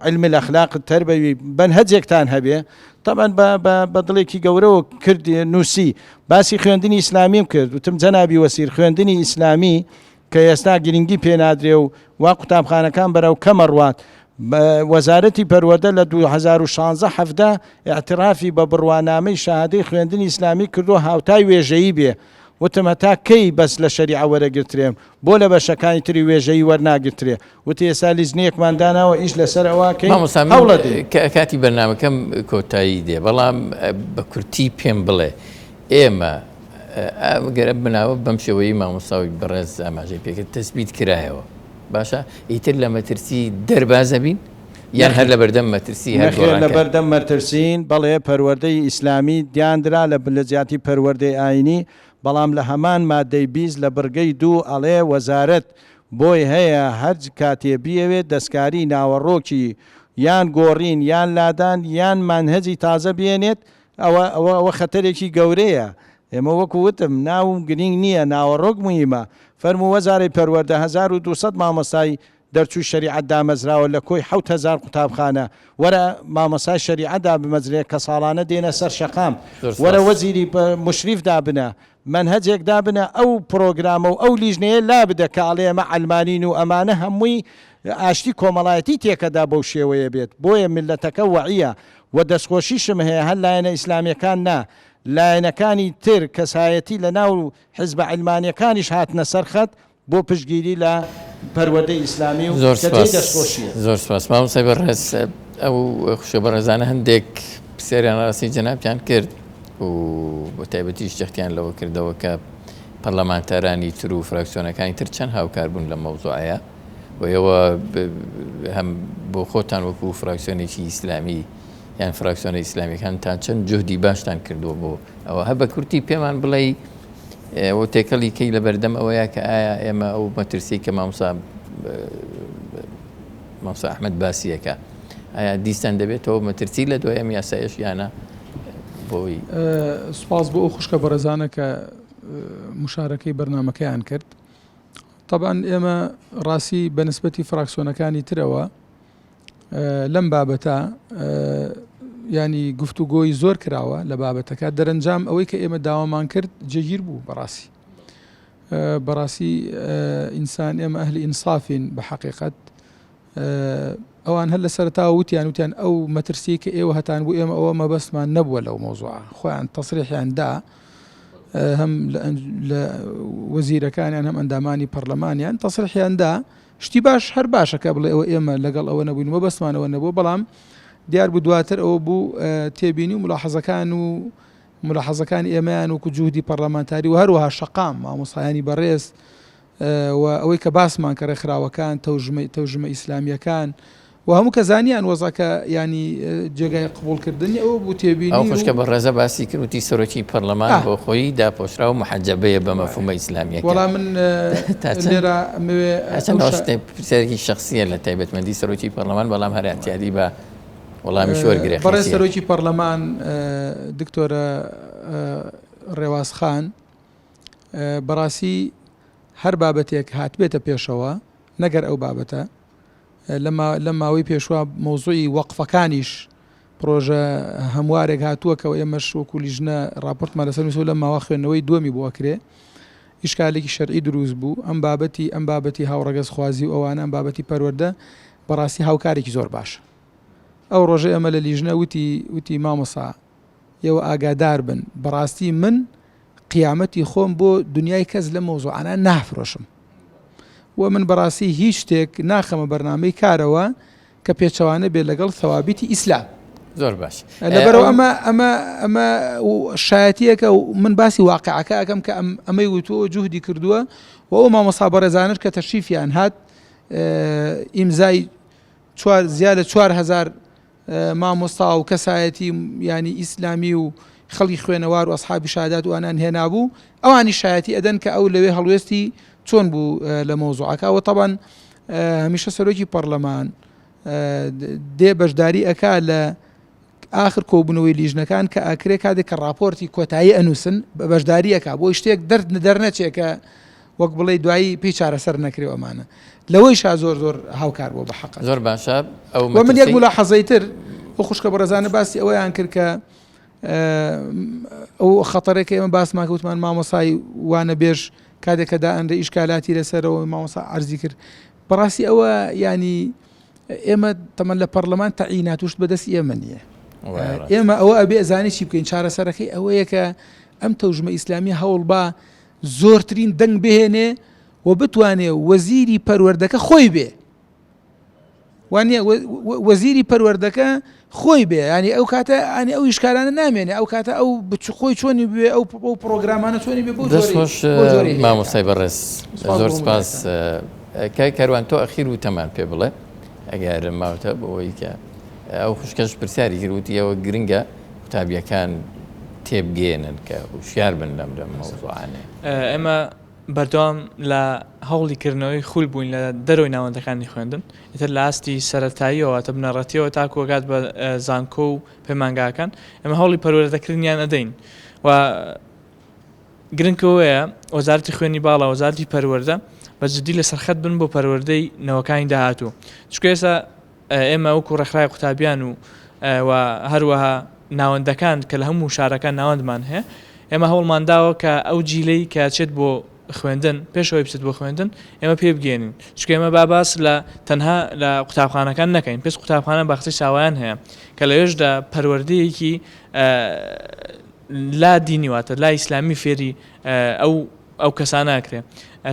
علم الاخلاق التربوی مەنهەجێکتان هەبێ طبعا بە بە بە دڵێکی گەورەوە کرد نووسی باسی خوێندنی ئیسلامیم کرد وتم جەنابی وەسیر خوێندنی ئیسلامی کە ئێستا گرنگی پێنادرێ و وا قوتابخانەکان بەرەو کەمە ڕوات وەزارەتی پەروەردە لە 2016 حەفدە اعترافی بە بڕوانامەی شەهادەی خوێندنی ئیسلامی کردو هاوتای وێژەیی بێ وتم هەتا کەی بەس لە شەریعە وەرەگرترێم بۆ لە بەشەکانی تری وێژەیی وەرناگرترێ وتی ئێستا لیژنەیەکمان داناوە ئیش لەسەر ئەوە کەین مامۆستا من هەوڵەدەین. کاتی بەرنامەکەم کۆتایی دێ بەڵام بە کورتی پێم بڵێ ئێمە گەر ئەم بناوە بەم شێوەیەی مامۆستاوی بەڕێز ئاماژەی پێکرد تەسبیت کرایەوە باشە ئیتر لە مەترسی دەربازەبین یان هەر لەبەردەم مەترسی هەر نەخێر گۆڕانکاری؟ لەبەردەم مەترسین، بەڵێ پەروەردەی ئیسلامی دیاندرا لە لە جیاتی پەروەردەی ئاینی، بەڵام لە هەمان مادەی 20 لە بڕگەی دوو ئەڵێ وەزارەت بۆی هەیە هەر کاتێ بیەوێت دەستکاری ناوەڕۆکی یان گۆڕین یان لادان یان مەنهەجی تازە بێنێت ئەوە ئەوە ئەوە خەتەرێکی گەورەیە ئێمە وەکو وتم ناو گرینگ نییە ناوەڕۆک موهیمە فەرموو وەزارەی پەروەردە 1200 مامۆستای دەرچووی شەریعەت دامەزراوە لە کۆی 7000 قوتابخانە وەرە مامۆستای شەریعە دابمەزرێ کە ساڵانە دێنە سەر شەقام زۆر وەرە سپاس. وەزیری موشریف دابنە مەنهەجێک دابنە ئەو پرۆگرامە و ئەو لیژنەیە لابدە کە ئەڵێ ئێمە عەلمانین و ئەمانە هەمووی ئاشتی کۆمەڵایەتی تێکەدا بەو شێوەیە بێت بۆیە میللەتەکە وەعیە وە دەستخۆشیشم هەیە هەر لایەنە ئیسلامیەکان نا لایەنەکانی تر کەسایەتی لە ناو حزبە عەلمانیەکانیش هاتنە سەر خەت بۆ پشتگیری لە پەروەردەی ئیسلامی و زۆر کە جێی سپاس دەستخۆشیە. زۆر سپاس مامۆستای بەڕێز ئەو خوشکە بەڕێزانە هەندێک پرسیاریان ڕاستی جەنابتیان کرد و بە تایبەتیش جەختیان لەوە کردەوە کە پەرلەمانتارانی تر و فراکسیۆنەکانی تر چەند هاوکار بوون لەم مەوزوعەیە و ئێوە هەم بۆ خۆتان وەکو فراکسیۆنێکی ئیسلامی یان فراکسیۆنە ئیسلامیەکان تا چەند جوهدی باشتان کردووە بۆ ئەوە هەر بە کورتی پێمان بڵێ ئەوە تێکەڵی کەی لە بەردەم ئەوەیە کە ئایا ئێمە ئەو مەترسی کە مامۆستا مامۆستا ئەحمەد باسیەکە ئایا دیسان دەبێتەوە مەترسی لە دوای ئەم یاسایەش یانە بۆی سوپاس بۆ ئەو خوشکە بەڕێزانە کە مشارەکەی بەرنمەکەیان کرد تەبعەن ئێمە ڕاستی بە نسبەتی فراکسیۆنەکانی ترەوە لەم بابەتە ینی گفتوگۆی زۆر کراوە لە بابەتەکە دەرەنجام ئەوەی کە ئێمە داوامان کرد جێگیر بوو بەڕاستی بەڕاستی ئینسان ئێمە ئەهلی ئینسافین بە حەقیقەت ئەوان هەر لە سەرەتاوە وتیان وتیان ئەو مەترسیەی کە ئێوە هەتان بوو ئێمە ئەوە مەبەستمان نەبووە لەو مەوزوعە خۆیان تەسریحیان دا هەم لە وەزیرەکانیان هەم ئەندامانی پەرلەمانیان تەسریحیان دا شتی باش هەر باشە کە بڵێ ئەوە ئێمە لەگەڵ ئەوە نەبووین مەبەستمانەوە نەبوو بەڵام دیار بوو دواتر ئەوە بوو تێبینی و ملاحەزەکان و ملاحەزەکانی ئێمەیان وەکو جوهدی پەرلەمانتاری و هەروەها شەقام مامۆستایانی بەڕێز و ئەوەی کە باسمان کە ڕێکخراوەکان تەوژمە تەوژمە ئیسلامییەکان و هەموو کە زانیان وەزعەکە یانی جێگای قبوڵکردنی ئەوە بوو تێبینی ئەو خوشکە بەڕێزە باسی کرد وتی سەرۆکی پەرلەمان بۆ خۆی داپۆشراو محەجەبەیە بە مەفهومە ئیسلامییەکە. وەڵا من لێرە ئەمەوێ چەند پرسیارێکی شەخسییە لە تایبەتمەندی سەرۆکی پەرلەمان بەڵام هەر ئیعتیادی بە وەڵامیش وەرگرێ بەڕێز سەرۆکی پەرلەمان دکتۆرە ڕێواز خان بەڕاستی هەر بابەتێک هاتبێتە پێشەوە نەگەر ئەو بابەتە لەم ماوەی پێشوە مەوزوعی وەقفەکانیش پرۆژە هەموارێک هاتووە کە ئێمەش وەکو لیژنە راپۆرتمان لەسەر نووسیوە لەم ماوە خوێندنەوەی دووەمی بۆ ئەکرێ ئیشکالێکی شەرعی دروست بوو ئەم بابەتی ئەم بابەتی هاوڕەگەزخوازی و ئەوانە ئەم بابەتی پەروەردە بەڕاستی هاوکارێکی زۆر باشە ئەو ڕۆژە ئێمە لە لیژنە وتی وتی مامۆسا ئێوە ئاگادار بن بەڕاستی من قیامەتی خۆم بۆ دنیای کەس لەم مەوزوعانە نافرۆشم و من بەڕاستی هیچ شتێک ناخەمە بەرنامەی کارەوە کە پێچەوانە بێت لەگەڵ ثوابتی ئیسلام. زۆر باش لەبەرەوە ئەمە ئەمە ئەمە شایەتیەکە و من باسی واقعەکە ئەەکەم کە ئەم ئەمەی وتووە جوهدی کردووە و ئەو مامۆستا بەڕێزانش کە تەشریفیان هات ئیمزای چوار زیاد لە 4000 مامۆستا و کەسایەتی یانی ئیسلامی و خەڵکی خوێنەوار و ئەسحابی شادات و ئەنان هێنابوو ئەوانی شایەتی ئەدەن کە ئەو لەوێ هەڵوێستی چۆن بوو لە مەوزوعەکە وە تەبەن. هەمیشە سەرۆکی پەڕلەمان دێ بەشداری ئەکا لە ئاخر کۆبوونەوەی لیژنەکان کە ئاکرێ کاتێک کە ڕاپۆرتی کۆتایی ئەنووسن بە بەشداری ئەکا بۆی شتێک دەرد دەرنەچێ کە وەک بڵێ دوایی پێی چارەسەر نەکرێ ئەمانە لەوەی شا زۆر زۆر هاوکار بووە بە حەق زۆر باشە ئەو من یەک ملاحەزەی تر ئەو خوشکە بەڕێزانە باسی ئەوەیان کرد کە ئەو خەتەرێک ئێمە باسمان وتمان مامۆسای وانە بێژ کاتێک کە دائەنرێ ئیشکالاتی لەسەرەوە مامۆسا عەرزی کرد بەڕاستی ئەوە ینی ئێمە تەمەن لە پەرلەمان تەعینات وشت بەدەستی ئێمە نییە ئێمە ئەوە ئەبێ زانی چی بکەین چارەسەرەکەی ئەوەیە کە ئەم تەوژمە ئیسلامی هەوڵ با زۆرترین دەنگ بهێنێ و بتوانێ وەزیری پەروەردەکە خۆی بێ وانە وەزیری پەروەردەکە خۆی بێ ینی ئەو کاتە ئەنی ئەو ئیشکالانە نامێنێ ئەو کاتە ئەو بچ خۆی چۆنی بێ ئەو ئەو پرۆگرامانە چۆنی بێ بۆ دەستخۆش مامۆستای بەڕێز زۆر سپاس کاک کاروان تۆ ئەخیر وتەمان پێ بڵێ ئەگەر ماوتە بۆ ئەوەی کە ئەو خوشکەش پرسیاری کرد وتی ئەوە گرنگە قوتابیەکان تێبگەێنن کە هوشیار بن لەم لەم مەوزوعانە. ئێمە بەردەوام لە هەوڵی کردنەوەی خول بووین لە دەرەوەی ناوەندەکانی خوێندن، ئیتر لە ئاستی سەرەتاییەوە واتە بنەڕەتییەوە تاکوو ئەگات بە زانکۆ و پەیمانگاکان، ئێمە هەوڵی پەروەردەکردنیان ئەدەین و گرنگ ئەوەیە وەزارەتی خوێندنی باڵا، وەزارەتی پەروەردە بە جددی لەسەر خەت بن بۆ پەروەردەی نەوەکانی داهاتوو، چونکە ئێستا ئێمە وەکو ڕێکخراوی قوتابیان و و هەروەها ناوەندەکان کە لە هەموو شارەکان ناوەندمان هەیە ئێمە هەوڵمان داوە کە ئەو جیلەی کە چێت بۆ خوێندن پێش ئەوەی بچێت بۆ خوێندن ئێمە پێ بگەێنین چونکە ئێمە با باس لە تەنها لە قوتابخانەکان نەکەین پێش قوتابخانە باخچەی ساوایان هەیە کە لەوێشدا پەروەردەیەکی لا دینی واتە لا ئیسلامی فێری ئەو ئەو کەسانە ئەکرێ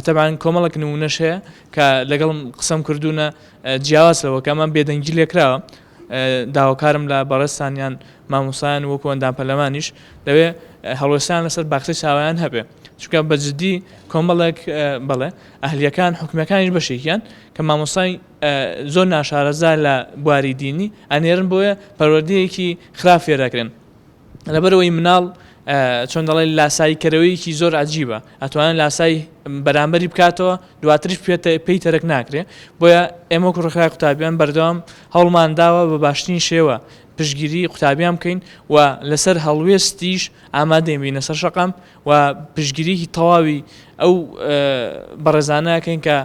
تەبعەن کۆمەڵێک نمونەش هەیە کە لەگەڵم قسەم کردوونە جیاواز لەوە کە ئەمە بێدەنگی لێکراوە داواکارم لە بەڕێزتان یان مامۆستایان وەکو ئەندام پەرلەمانیش لەوێ هەڵوێستیان لەسەر باخچەی ساوایان هەبێ چونکە بە جدی کۆمەڵێک بەڵێ ئەهلیەکان حکومیەکانیش بەشێکیان کە مامۆستای زۆر ناشارەزا لە بواری دینی ئەنێرن بۆیە پەروەردەیەکی خراپ فێرەکرێن لەبەرئەوەی مناڵ چۆن دەڵێ لاسایی کەرەوەیەکی زۆر عجیبە ئەتوانێت لاسایی بەرامبەری بکاتەوە دواتریش پێی تەرک ناکرێ بۆیە ئێمە وەکو ڕێکخراوی قوتابیان بەردەوام هەوڵمان داوە بە باشترین شێوە پشتگیری قوتابیان بکەین و لەسەر هەڵوێستیش ئامادەین بینە سەر شەقام و پشتگیریی تەواوی ئەو بەڕێزانە ئەکەین کە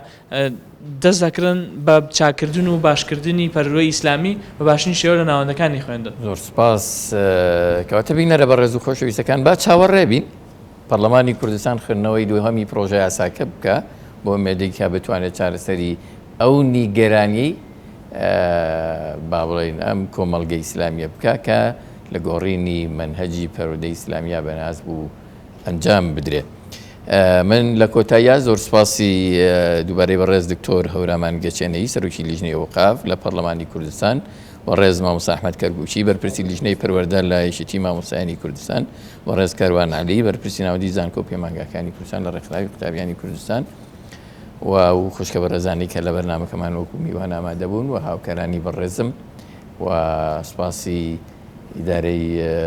دەست دەکرن بە چاککردن و باشکردنی پەروەردەی ئیسلامی بە باشترین شێوە لە ناوەندەکانی خوێندن. زۆر سوپاس. کەواتە بینەرە بەڕێز و خۆشەویستەکان با چاوەڕێ بین پەڕلەمانی کوردستان خوێندنەوەی دووهەمی پڕۆژە یاساکە بکا بۆ ئومێدەی کە بتوانێت چارەسەری ئەو نیگەرانیەی با بڵێین ئەم کۆمەڵگە ئیسلامیە بکا کە لە گۆڕینی مەنهەجی پەروەردەی ئیسلامیا بەناز بوو ئەنجام بدرێ. من لە کۆتاییا زۆر سپاسی دووبارەی بەڕێز دکتۆر هەورامان گەچێنەیی سەرۆکی لیژنەی ئەوقاف لە پەڕلەمانی کوردستان و ڕێز مامۆستا ئەحمەد کەرکوکی بەرپرسی لیژنەی پەروەردە لە یەکێتی مامۆستایانی کوردستان و ڕێز کاروان عەلی بەرپرسی ناوەندی زانکۆ و پەیمانگاکانی کوردستان لە ڕێکخراوی قوتابیانی کوردستان و ئەو خوشکە بەڕێزانەی کە لە بەرنامەکەمان وەکو میوان ئامادە بوون و هاوکارانی بەڕێزم و سپاسی ئیدارەی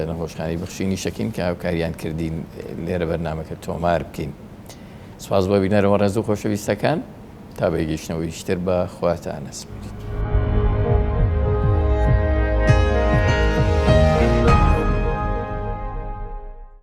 نەخۆشخانەی بەخشینی شەکین کە هاوکاریان کردین لێرە بەرنامەکە تۆمار بکەین. سپاس بۆ بینەرەوە ڕێز و خۆشەویستەکان تا بەگەیشتنەوەیشتر بە خواتان ئەسپێرین.